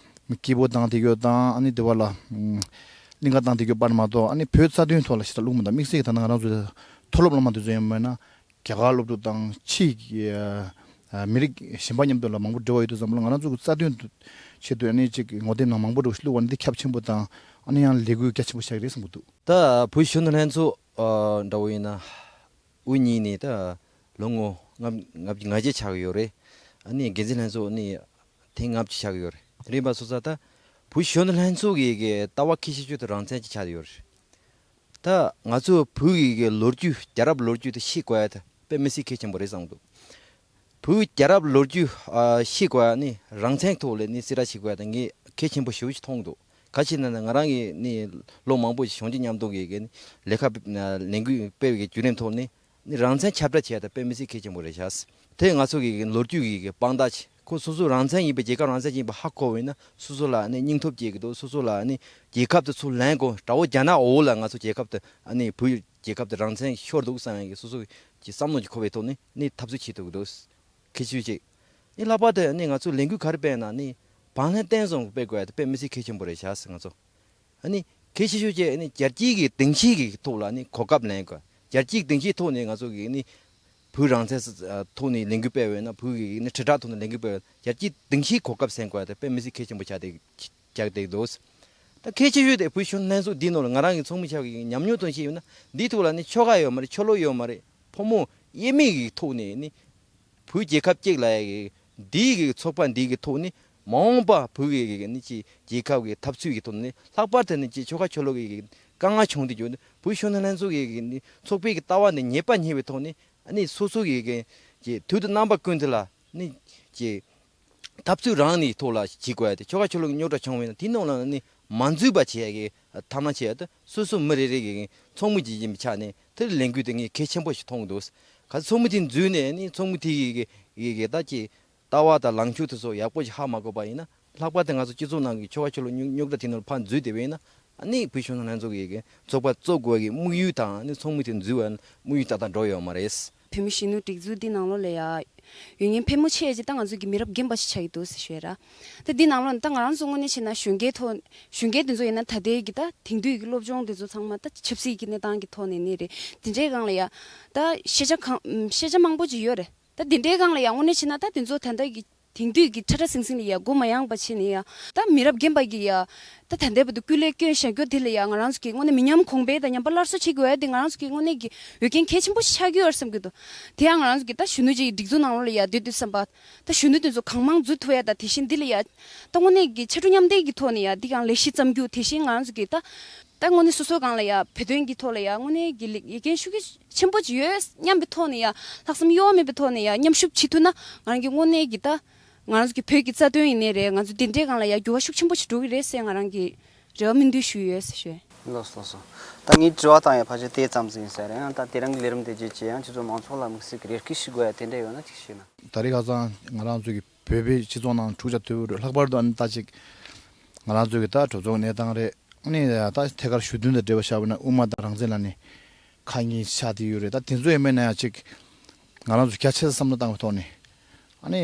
སྐྱིད་པོ་བཏང་དེ་གྱོད་དང་ཨ་ནི་དེ་བ་ལ་ཨམ་གླིང་ག་བཏང་དེ་གྱོད་པར་མ་གཏོགས་ཨ་ནི་བོད་རྩ་དོན་ཐོག་ལ་ཞེ་དྲག་བླུགས་མི་འདུག་དམིགས་བསལ་གྱི་ད་ནང་ང་རང་ཚོ་མཐོ་སློབ་སློབ་མ་དེ་ཚོ་ཡིན་པ་ཡིན་ན་རྒྱ་གར་སློབ་ཕྲུག་དང་ཕྱིའི་ཨ་མི་རིགས་གཞན་པ་མཉམ་དུ་ལ་མང་པོ་འབྲེལ་བ་ཡོད་དུས་ཙམ་པ་ལ་ང་རང་ཚོ་གི་རྩ་དོན་དུ་ཆེད་དུ་ཨ་ནི་ཅིག་ངོ་དེབ་ནང་མང་པོ་འདྲ་བོ་ཞིག་བླུགས་པ་ནི་དེ་ཁྱབ་ཆེན་པོ་དང་ཨ་ནི་ཡང་ལས་འགུལ་རྒྱ་ཆེན་པོ་ཆགས་ཀྱི་རེད་བསམ་གྱི་འདུག་ད་བོད་གཞོན་ནུ་ལྷན་ཚོགས་ཨ་འདྲ་བོ་ཡིན་ན། དབུ་བརྙེས་ནས་ད་ལོ་ངོ་ལྔ་ལྔ་བཅུ་ང་བརྒྱད་ཆགས་ཀྱི་ཡོད་རེད། ཨ་ནི་འགན་འཛིན་ལྷན་ཚོགས་ནི་ཐེངས་ལྔ་བཅུ་ཆགས་ཀྱི་ཡོད་རེད། དེ་རིང་བ་སོ་ས་ད་བོད་གཞོན་ནུ་ལྷན་ཚོགས་ཀྱི་གི་ལྟ་བ་ཁ་ཤས་ཤིག་ད་རང་བཙན་ཅིག་ཆགས་ཀྱི་ཡོད་རེད། ད་ང་ཚོ་བོད་ཀྱི་གི་ལོ་རྒྱུས་རྒྱལ་རབས་ལོ་རྒྱུས་དེ་ཤེས་དགོས་ཡ་ད་དཔེ་མི་སྲིད་གལ་ཆེན་པོ་རེད་བསམ་འདུག་བོད་རྒྱལ་རབས་ལོ་རྒྱུས་ཨ་ཤེས་དགོས་ཡ་ནི་རང་བཙན་ཐོག་ལ་ནི་སེ་ར་ཤེས་དགོས་ཡ་ད་ངས་གལ་ཆེན་པོ་ཞེ་པོ་ཞིག་མཐོང་འདུག་ག་ཅི་ན་ན་ང་རང་གི་ནི་ལོ་མང་པོ་ཞིག་གཞོན་སྐྱེས་མཉམ་དུ་གི་གི་ནི་ལས་ཀ་ལས་འགུལ་སྤེལ་བའི་གི་བརྒྱུད་རིམ་ཐོག་ནི་ནི་རང་བཙན་ཁྱབ་བསྒྲགས་བྱས་ཡ་ད་དཔེ་མི་སྲིད་གལ་ཆེན་པོ་རེད་ཤག་དེ་ང་ཚོ་གི་གི་ལོ་རྒྱུས་ཀྱི་གི་དཔང་རྟགས་ཅིག་ ཁོ་སོ་སོ་རང་བཙན་ཡིན་པ་རྒྱལ་ཁབ་རང་བཙན་ཡིན་པ་ཧ་གོ་བས་ན་སོ་སོ་ལ་ནི་སྙིང་སྟོབས་སྐྱེ་གི་འདུག་སོ་སོ་ལ་ནི་རྒྱལ་ཁབ་དེ་ཚུར་ལེན་དགོས། དགྲ་བོ་རྒྱ་ནག་འོག་ལ་ང་ཚོ་རྒྱལ་ཁབ་དེ་ནི་བོད་རྒྱལ་ཁབ་དེ་རང་བཙན་ཤོར་འདུག་བསམ་ཡ་གི་སོ་སོ་གི་བསམ་བློ་གི་འཁོར་བའི་ཐོག་ནས་ནི་འཐབ་རྩོད་བྱེད་ཐུབ་ཀྱི་འདུག་གལ་ཆེ་ཤོས་གཅིག་ནི་ལྷག་པར་དུ་ནི་ང་ཚོ་ལས་འགུལ་ག་རེ་སྤེལ་ན་ནི་བང་ལྷན་བསྟན་བཟང་སྤེལ་དགོས་ཡ་དེ་དཔེ་མི་སྲིད་གལ་ཆེན་པོ་རེད་ཤག་ང་ཚོ། ཨ་ནི་གལ་ཆེ་ཤོས་ཀྱི་ཨ་ནི་རྒྱལ་སྤྱིའི་གི་སྡིངས་ཆའི་གི་ཐོག་ལ་ནི་གོ་སྐབས་ལེན་དགོས། རྒྱལ་སྤྱིའི་སྡིངས་ཆའི་ཐོག་ནས་ང་ཚོ་གི་ནི་བོད་རང་བཙན་ཐོག་ནས་ལས་འགུལ་སྤེལ་བས་ན་བོད་ཀྱི་ནི་དྲིལ་བསྒྲགས་ཐོག་ནས་ལས་འགུལ་སྤེལ་བས་རྒྱལ་སྤྱིའི་སྡིངས་ཆའི་གོ་སྐབས་ཟིན་དགོས་ཡ་དེ་དཔེ་མི་སྲིད་གལ་ཆེན་པོ་ཆགས་ཏེ་ཆགས་ཏེ་འདུག་ད་གལ་ཆེ་ཤོས་དེ་བོད་གཞོན་ལྷན་ཚོགས་འདིའི་ནང་ལ་ང་རང་གི་ཚོགས་མི་ཆགས་ཀྱི་ཉམས་མྱོང་དང་ཤེས་ཡོད་ན་འདིའི་ཐོག་ལ་ནི་ཆོལ་ཁ་ཡོད་མ་རེད། ཆོ་ལོ་ཡོད་མ་རེད། ཕོ་མོ་དབྱེར་མེད་ཀྱི་ཐོག་ནས་ནི་བོད་རྒྱལ་ཁབ་གཅིག་ལ་ཡ་གི་འདིའི་གི་ཚོགས་པ་འདིའི་གི་ཐོག་ནས་མ་འོངས་པ་བོད་ཀྱི་གི་ནི་ཅི་རྒྱལ་ཁབ་ཀྱི་འཐབ་རྩོད་ཀྱི་ཐོག་ནས་ལྷག་པར་དུ་ནི་ཅི་ཆོལ་ཁ་ཆོ་ལོ་གི་གི་དཀའ་ངལ་བྱུང་དུས་ཀྱི་བོད་གཞོན་ནུ་ལྷན་ཚོགས་ཀྱི་གི་ནི་ཚོགས་པའི་གི་ལྟ་བ་འདི་ངེས་པ་རྙེད་པའི་ཐོག་ནས་ཨ་ནི་སོ་སོ་གི་གི་ཅི་དུས་དང་རྣམ་པ་ཀུན་ཏུ་ལ་ནི་ཅི་འཐབ་རྩོད་རང་ནི་ཐོག་ལ་བྱེད་དགོས་ཡ་དེ་ཆོལ་ཁ་ཆོ་ལོ་གི་རྙོག་དྲ་བྱུང་བས་ན་དེ་ནང་ལ་ནི་མ་འཛུལ་བ་བྱེད་ཡ་གི་ཐབས་ལམ་བྱེད་ཡ་དེ་སོ་སོ་མི་རེ་རེ་གི་ཚོགས་མི་བྱེད་ཀྱི་ཆ་ནས་དེར་ལས་འགུལ་དེ་ངས་གལ་ཆེན་པོ་ཞིག་མཐོང་གི་འདུག་ག་ཚོགས་མི་དེ་འཛུལ་ནས་ནི་ཚོགས་མི་དེ་གི་གི་གི་ད་ཀྱི་ལྟ་བ་དང་ལངས་ཕྱོགས་དེ་ཚོ་ཡག་པོ་ཞིག་ཧ་མ་གོ་བ་ཡིན་ན་ལྷག་པར་དུ་ང་ཚོ་སྤྱི་ཚོགས་ནང་གི་ཆོལ་ཁ་ཆོ་ལོ་རྙོག་དྲ་དེ་ནང་ལ་ཕར་འཛུལ་བསྡད་པ་ཡིན་ན་ཨ་ནི་བོད་གཞོན་ནུ་ལྷན་ཚོགས་ཀྱི་གི་ཚོགས་པ་གཙོ་དགོས་ཀྱི་དམིགས་ཡུལ་དང་ནི་ཚོགས་མི་དེ་འཛུལ་བའི་དམིགས་ཡུལ་ཏག་ཏག་འགྲོ་ཡོད་མ་རེད། བོད་མི་གཞོན་ནུ་སྒྲིག་འཛུགས་འདི་ནང་ལོགས་ལ་ཡ། ཡོད་ངན་ཕལ་མོ་ཆེ་ཅིག་ད་ང་ཚོ་གི་མི་རབས་རྒན་པ་ཞིག་ཆགས་ཀྱི་འདུག་ཟེར་ཞུ་ཡ་ར། ད་འདི་ནང་ལོགས་ནས་ད་ང་རང་ཚོ་དངོས་གནས་བྱས་ན་གཞོན་སྐྱེས་ཐོག་གཞོན་སྐྱེས་དེ་ཚོ་ཡིན་ན་ད་ལྟའི་གི་ད་དེང་དུས་ཀྱི་སློབ་སྦྱོང་དེ་ཚོ་ཚང་མ་ད་ཆབ་སྲིད་ཀྱི་གནས་སྟངས་ཀྱི་ཐོག་ནས་ནི་རེད། དེ་འདྲའི་སྒང་ལ་ཡ། ད་ཤེས་བྱ་གང་ཤེས་བྱ་མང་པོ་ཅིག་ཡོད་རེད། ད་དེ་འདྲའི་སྒང་ལ་ཡ་དངོས་གནས་བྱས་ན་ད་དེ་ཚོ་ད་ལྟ་གི་དེང་དུས་ཀྱི་ཁྲ་ཁྲ་ཟིང་ཟིང་ལ་ཡ་མགོ་མ་ཡངས་པ་བྱས་ནས་ཡ། ད་མི་རབས་རྒན་པ་གི་ཡ། ད་ད་ལྟའི་བར་དུ་སྐུ་ལས་བསྐྱོན་བཞག་རྒྱུ་དེ་ལ་ཡ་ང་རང་ཚོ་གི་དངོས་གནས་མི་ཉམས་གོང་འཕེལ་དང་ཉམས་པ་སླར་གསོ་བྱེད་དགོས་ཡ་དེ་ང་རང་ཚོ་གི་དངོས་གནས་ཀྱི་འོས་འགན་གལ་ཆེན་པོ་ཞིག་ཆགས་ཀྱི་ཡོད་རེད་བསམ་གྱི་འདུག་དེ་ཡང་ང་རང་ཚོ་གི་ད་གཞོན་ནུ་ཅིག་སྒྲིག་འཛུགས་ནང་ལོགས་ལ་ཡ་སྡོད་དུས་བསམ་པ། ད་གཞོན་ནུ་དེ་ཚོ་གང་མང་འཛུལ་ཐུབ་ཡ་ད་དེ་བཞིན་འདི་ལ་ཡ། ད་དངོས་གནས་ཀྱི་ཕྱར་གྲུ་མཉམ་འདེགས་ཀྱི་ཐོག་ནས་ཡ་འདི་གང་ལས་གཞི་བརྩམ་རྒྱུ་དེ་བཞིན་ང་རང་ཚོ་གི་ད། ད་དངོས་གནས་སོ་སོའི་སྒང་ལ་ཡ་བོད་དོན་གྱི་ཐོག་ལ་ཡ་དངོས་གནས་ཀྱི་ལེགས་འགན་ཤུགས་ཆེན་པོ་ཅིག་ཡོད་སྙམ་པའི་ཐོག་ནས་ཡ་ལྷག་བསམ་གཡོ་བ་མེད་པའི་ཐོག་ནས་ཡ་མཉམ་ཞུགས་བྱེད་ཐུབ་ན་ང་རང་གི་དངོས་གནས་ཀྱི་ད་ང་རང་ཚོ་གི་བོད་ཀྱི་རྩ་དོན་ཡིན་ནའི་རེད། ང་ཚོ་འདི་འདྲའི་སྒང་ལ་ཡ་འགྱུར་བ་ཤུགས་ཆེན་པོ་ཞིག་འགྲོ་གི་རེད་ཟེར་ང་རང་གི་རེ་བ་སྨོན་འདུན་ཞུས་ཡོད་ཟེར་ཞུ། ལགས་སོ་ལགས་སོ། ད་ངའི་དྲི་བ་བཏང་ཡ་ཕལ་ཆེར་དེ་ཙམ་ཞིག་ཡིན་ས་རེད། ཡང་ད་དེ་རིང་གི་ལས་རིམ་དེ་རྗེས་ཀྱི་ཡང་ཁྱེད་ཚོ་མང་ཚོགས་ལ་དམིགས་བསལ་གྱི་རེ་སྐུལ་ཞུ་དགོས་ཡ་དེ་འདྲ་ཡོད་ན་ཅིག་ཞུས་ན། ད་རེས་ཁ་སང་ང་རང་ཚོ་གི་བོད་པའི་སྤྱི་ཚོགས་ནང་འཁྲུག་ཆ་དོད་པོ་རེད། ལྷག་པར་དུ་ཨ་ནི་ད་ཅིག་ང་རང་ཚོ་གི་ད་གྲོས་ཚོགས་གནས་སྟངས་རེད། ཨ་ནི་ད་ཐད་ཀར་ཞུ་དོན་དང་འབྲེལ་བ་བཞག་པ་ན་དབུ་མ་དང་རང་བཙན་ལ་ནི་ཁ་གཉིས་ཆགས་བསྡད་ཡོད་རེད། ད་དེ་ཚོ་ཡིན་པས་ན་ཡང་ཅིག་ང་རང་ཚོ་རྒྱ་ཆེ་ས་བསམ་བློ་བཏང་བའི་ཐོག་ནས་ཨ་ནི་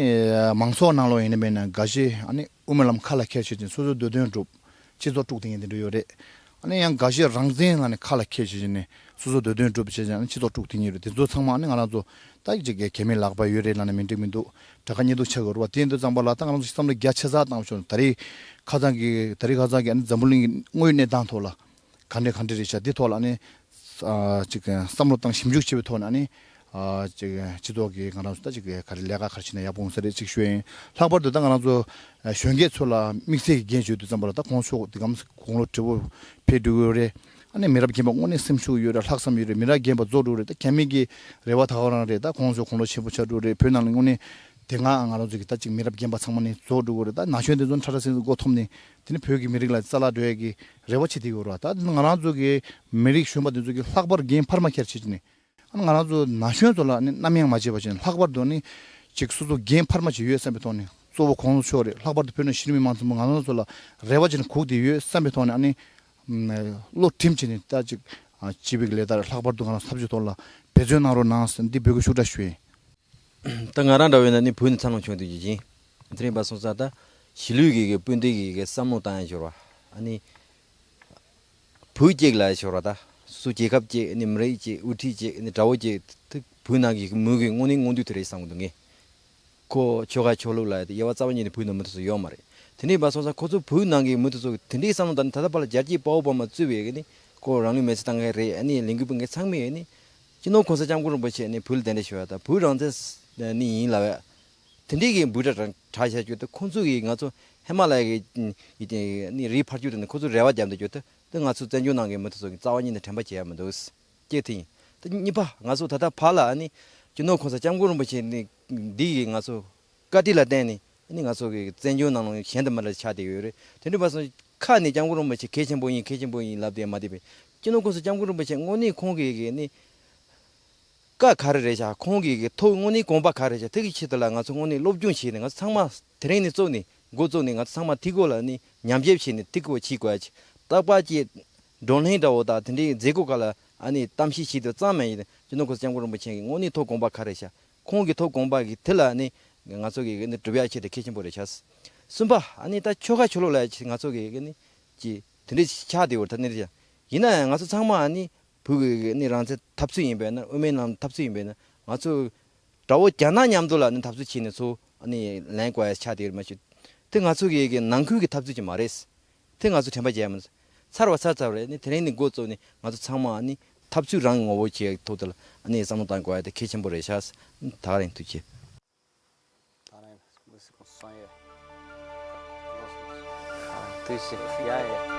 མང་ཚོགས་ནང་ལོགས་ཡིན་ན་མིན་ན་འགའ་ཤས་ཨ་ནི་དབུ་མའི་ལམ་ཁ་ལ་འཁྱེར་བྱས་ཅིང་སོ་སོའི་འདོད་དོན་སྒྲུབ་སྤྱི་ཚོགས་དཀྲུག་བསྡད་མཁན་དེ་འདྲ་ཡོད་རེད། ཨ་ནི་ཡང་འགའ་ཤས་རང་བཙན་ལ་ནི་ཁ་ལ་འཁྱེར་བྱས་ཅིང་ནས་སོ་སོའི་འདོད་དོན་སྒྲུབ་བྱས་ཅིང་ཨ་ནི་སྤྱི་ཚོགས་དཀྲུག་བསྡད་མཁན་ཡོད་རེད། དེ་ཚོ་ཚང་མ་ཨ་ནི་ང་རང་ཚོ་ད་ཅིག་གི་གལ་མེད་ལག་པ་ཡོད་རེད་ལབ་ན་མི་འགྲིག་མི་འདུག་དྲག་ཁ་གཉེན་སྡུག་ཆགས་དགོས་རེད་བ། དེ་ཡིན་དུས་ཙམ་པ་ལ་ད་ང་རང་ཚོ་བསམ་བློ་རྒྱ་ཆེ་ས་བཏང་བ་ཞོག་ད་རེས་ཁ་སང་གི་ད་རེས་ཁ་སང་གི་ཨ་ནི་འཛམ་བུ་གླིང་གི་དངོས་ཡོད་གནས་སྟངས་ཐོག་ལ་ག་འདྲས་ག་འདྲས་རེད་ཤག་འདི་ཐོག་ལ་ཨ་ནི་ཨ་ཅིག་བསམ་བློ་བཏང་ཞིབ་འཇུག་བྱེད་པའི་ཐོག་ནས་ཨ་ནི་ཨ་ཅིག་སྤྱི་ཚོགས་ཀྱི་ང་རང་ཚོ་ད་ཅིག་ག་རེ་ལས་ཀ་ག་རེ་བྱས་ན་ཡག་པོ་འོང་ས་རེད་ཅིག་ཞུ་ཡ་ཡིན། ལྷག་པར་དུ་ད་ང་རང་ཚོ་གཞོན་སྐྱེས་ཚོ་ལ་དམིགས་བསལ་གྱི་འགན་བཞེས་དུས་ཙམ་པ་ལ་ད་ཁོང་ཚོ་འདི་གམ་དགུང་ལོ་བགྲེས་པོ་ཕེབས་འགྲོ་གི་ཡོད་རེད། ཨ་ནི་མི་རབས་རྒན་པ་དངོས་གནས་སེམས་ཤུགས་ཡོད་རེད། ལྷག་བསམ་ཡོད་རེད། མི་རབས་རྒན་པ་རྫོགས་འགྲོ་རེད། ད་རྒྱ་མི་གི་རེ་བ་ད་ག་རང་རེད། ད་ཁོང་ཚོ་དགུང་ལོ་ཆེན་པོ་ཆགས་འགྲོ་རེད། བོད་ནང་ལ་དངོས་གནས་དེ་སྔ་ང་རང་ཚོ་གི་ད་ཅིག་མི་རབས་རྒན་པ་ཚང་མ་ནི་རྫོགས་འགྲོ་གི་རེད། ད་ན་གཞོན་དེ་ཚོ་ཁྲ་ཁྲ་སིང་སིང་མགོ་འཐོམས་ནས་དེ་ནི་བོད་ཀྱི་མི་རིགས་ལ་རྩ་བརླག་འགྲོ་ཡ་གི་རེ་བ་བྱེད་བསྡད་ཡོད་རེད་བ། ད་ང་རང་ཚོ་གི་མི་རིགས་གཞོན་པ་དེ་ཚོ་གི་ལྷག་པར་འགན་འཕར་མ་འཁྱེར་བྱེད་ཀྱི་ནི་ཨ་ནི་ང་རང་ཚོ་ན་གཞོན་ཚོ་ལ་ནི་རྣམ་གཡེང་མ་བྱེད་པ་བྱས་ནས་ལྷག་པར་དུ་ནི་ཅིག་སོ་སོ་འགན་འཕར་མ་ཅིག་ཡོད་བསམ་པའི་ཐོག་ནས་གཙོ་བོ་ཁོང་ཚོ་ཕྱོགས་རེད། ལྷག་པར་དུ་བོད་ནང་གཞིས་རིམ་མི་མང་ཚོགས་པོ་ང་རང་ཚོ་ལ་རེ་བ་ཅིག་ནི་སྒུག་བསྡད་ཡོད་བསམ་པའི་ཐོག་ནས་ཨ་ནི་བློ་གྲིམས་བྱས་ནས་ད་ཅིག་སྤྱི་པའི་ལས་ལྟར་ལྷག་པར་དུ་ང་རང་ཚོ་འཐབ་ཇུས་ཐོག་ལ་འབད་བརྩོན་གནང་རོགས་གནང་ཟེར་འདི་འབོད་སྐུལ་ཤུགས་དྲག་ཞུ་ཡིན། ད་ང་རང་འདྲ་བས་ན་ནི་བོད་ནས་འཚར་ལོངས་བྱུང་དུས་ཀྱི་ཡིན། དེ་རིང་བ་སོང་ཙང་ད་གཞིས་ལུས་ཀྱི་གི་སྤུན་ཟླའི་གི་གི་བསམ་བློ་བཏང་ཡ་འབྱོར་བ་ཨ་ནི། བོད་གཅིག་ལ་ཤོར་བ་ད། སུ་རྒྱལ་ཁབ་གཅིག་ནི་མི་རིགས་གཅིག་དབུ་ཁྲིད་གཅིག་ནི་དགྲ་བོ་གཅིག་ཐུག་བོད་ནང་གི་མུ་གེ་དངོས་གནས་མངོན་འདོད་དེ་རེད་བསམ་གི་འདུག་ངས། ཁོ་ཆོལ་ཁ་ཆོས་ལུགས་ལ་དབྱེ་བ་རྩ་བ་ཉིད་ནས་བོད་ནང་མི་དེ་ཚོ་ཡོད་མ་རེད། དེ་འདྲའི་བ་སོང་ཙང་ཁོ་ཚོ་བོད་ནང་གི་མི་དེ་ཚོ་དེ་འདྲའི་བསམ་བློ་དང་ད་ལྟ་བར་ལ་རྒྱལ་གཅེས་དཔའ་བོ་དཔའ་མོ་གཙོས་པའི་གི་ནི་ཁོ་རང་ལུས་མེར་སྲེག་བཏང་མཁན་རེད། ཨ་ནི་ལས་འགུལ་སྤེལ་མཁན་ཚང་མས་ནི་སྤྱི་ནོར་གོང་ས་སྐྱབས་མགོན་རིན་པོ་ཆེ་ནི་བོད་ལ་གདན་འདྲེན་ཞུ་བ་དང་བོད་རང་བཙན་ནི་ཡིན་ལབ་ཡ། དེ་འདྲའི་གི་འབོད་སྒྲ་གྲགས་བྱས་རྒྱུ་དེ་ཁོང་ཚོ་གིས་ང་ཚོ་ཧི་མ་ལ་ཡ་གི་ནི་རི་ཕར་རྒྱུད་དེ་ནི་ཁོང་ཚོ་རེ་བ་བརྒྱབ་འདུག་རྒྱུ་དེ་དེ་ང་ཚོ་བཙན་བྱོལ་ནང་གི་མི་དེ་ཚོ་གི་རྩ་བ་ཉིད་ནས་དྲན་པ་བྱེད་ཡ་མི་འདུག་གཅིག་དེ་ཡིན། དེ་གཉིས་པ་ང་ཚོ་ད་ལྟ་བར་ལ་ནི་སྤྱི་ནོར་གོང་ས་སྐྱབས་མགོན་རིན་པོ་ཆེ་ནི་འདི་གི་ང་ཚོ་བཀའ་དྲིན་ལ་བརྟེན་ནས་ནི་ང་ཚོ་གི་བཙན་བྱོལ་ནང་ལ་གཞན་དུ་མ་ལ་ཆགས་བསྡད་ཡོད་རེད། དེ་འདྲ་བ་སོང་ཁ་ནས་སྐྱབས་མགོན་རིན་པོ་ཆེ་གལ་ཆེན་པོ་ཡིན་གལ་ཆེན་པོ་ཡིན་ལབ་བསྡད་མ་བསྡད་པས་སྤྱི་ནོར་གོང་ས་སྐྱབས་མགོན་རིན་པོ་ཆེ་དངོས་གནས་ཁོང་གི་གི་ནི། དཀའ་ག་རེ་རེད་ཤག་ཁོང་གི་གི་ཐོག་དངོས་གནས་དགོངས་པ་ག་རེ་ཤག་དེ་གི་ཆེད་དུ་ལ་ང་ཚོ་དངོས་གནས་སློབ་སྦྱོང་བྱས་ནས། ང་ཚོ་ཚང་མ་དེ་རིང་ནས་བཙུགས་ནས་འགོ་བཙུགས་ནས། ང་ཚོ་ཚང་མ་དེ་སྐོར་ལ་ནི་ཉམས་ཞིབ་བྱས་ནས་དེ་སྐོར་བྱེད་དགོས་ཡ་ཆེ། རྟག་པར་གྱི་བགྲོ་གླེང་འདྲ་བོ་དང་དེ་འདྲའི་མཛད་སྒོ་སྒང་ལ་ཨ་ནི་གཏམ་བཤད་བྱེད་དུས་ཙམ་མ་ཡིན། སྤྱི་ནོར་གོང་ས་སྐྱབས་མགོན་རིན་པོ་ཆེ་གི་དངོས་གནས་ཐོག་དགོངས་པ་ག་རེ་ཤག་ཁོང་གི་ཐོག་དགོངས་པ་གི་དེ་ལ་ནི་ང་ཚོ་གི་ནི་སྒྲུབ་ཡ་ཆེད་དུ་གལ་ཆེན་པོ་རེད་ཤག་གསུམ་པ་ཨ་ནི་ད་ཆོལ་ཁ་ཆོས་ལུགས་ལ་ང་ཚོ་གི་ནི་ཅི་དེ་འདྲའི་ཆགས་བསྡད་ཡོད་རེད། ད་ནི་རེད། ཡིན་ན་ཡང་ང་ཚོ་ཚང་མ་ཨ་ནི་བོད་ཀྱི་ནི་རང་བཙན་འཐབ་རྩོད་ཡིན་པས་ན། དབུ་མའི་ལམ་འཐབ་རྩོད་ཡིན་པས་ན། ང་ཚོ་དགྲ་བོ་རྒྱ་ནག་མཉམ་དུ་ལ་ནི་འཐབ་རྩོད་བྱས་ནས་ཚུར་ཨ་ནི་ལེན་དགོས་ཡ་ཆགས་བསྡད་ཡོད་རེད་མ་གཞི། དེ་ང་ཚོ་གི་གི་ནང་ཁུལ་གྱི་འཐབ་རྩོད་ཅིག་མ་རེད། དེ་ང་ཚོ་དྲན་པ་བརྗེད་ཡ་མ། ཚར་བ་ཚར་ཚར་བ་རེད། ནི་དེ་རིང་ནས་འགོ་བཙུགས་ནས་ང་ཚོ་ཚང་མ་ཨ་ནི་འཐབ་རྩོད་རང་གི་ངོ་བོ་བྱེད་ཡ་ཐོག་དེ་ལ་ཨ་ནི་བསམ་བློ་གཏང་དགོས་ཡ་དེ་གལ་ཆེན་པོ་རེད་ཤག་ད་ག་རང་། ཐུགས་རྗེ་ཆེ། ད་རང་མི་སྲིད་གོང་སོང་ཡོད། ཐུགས་རྗེ་ཆེ། ཡ་ཡ།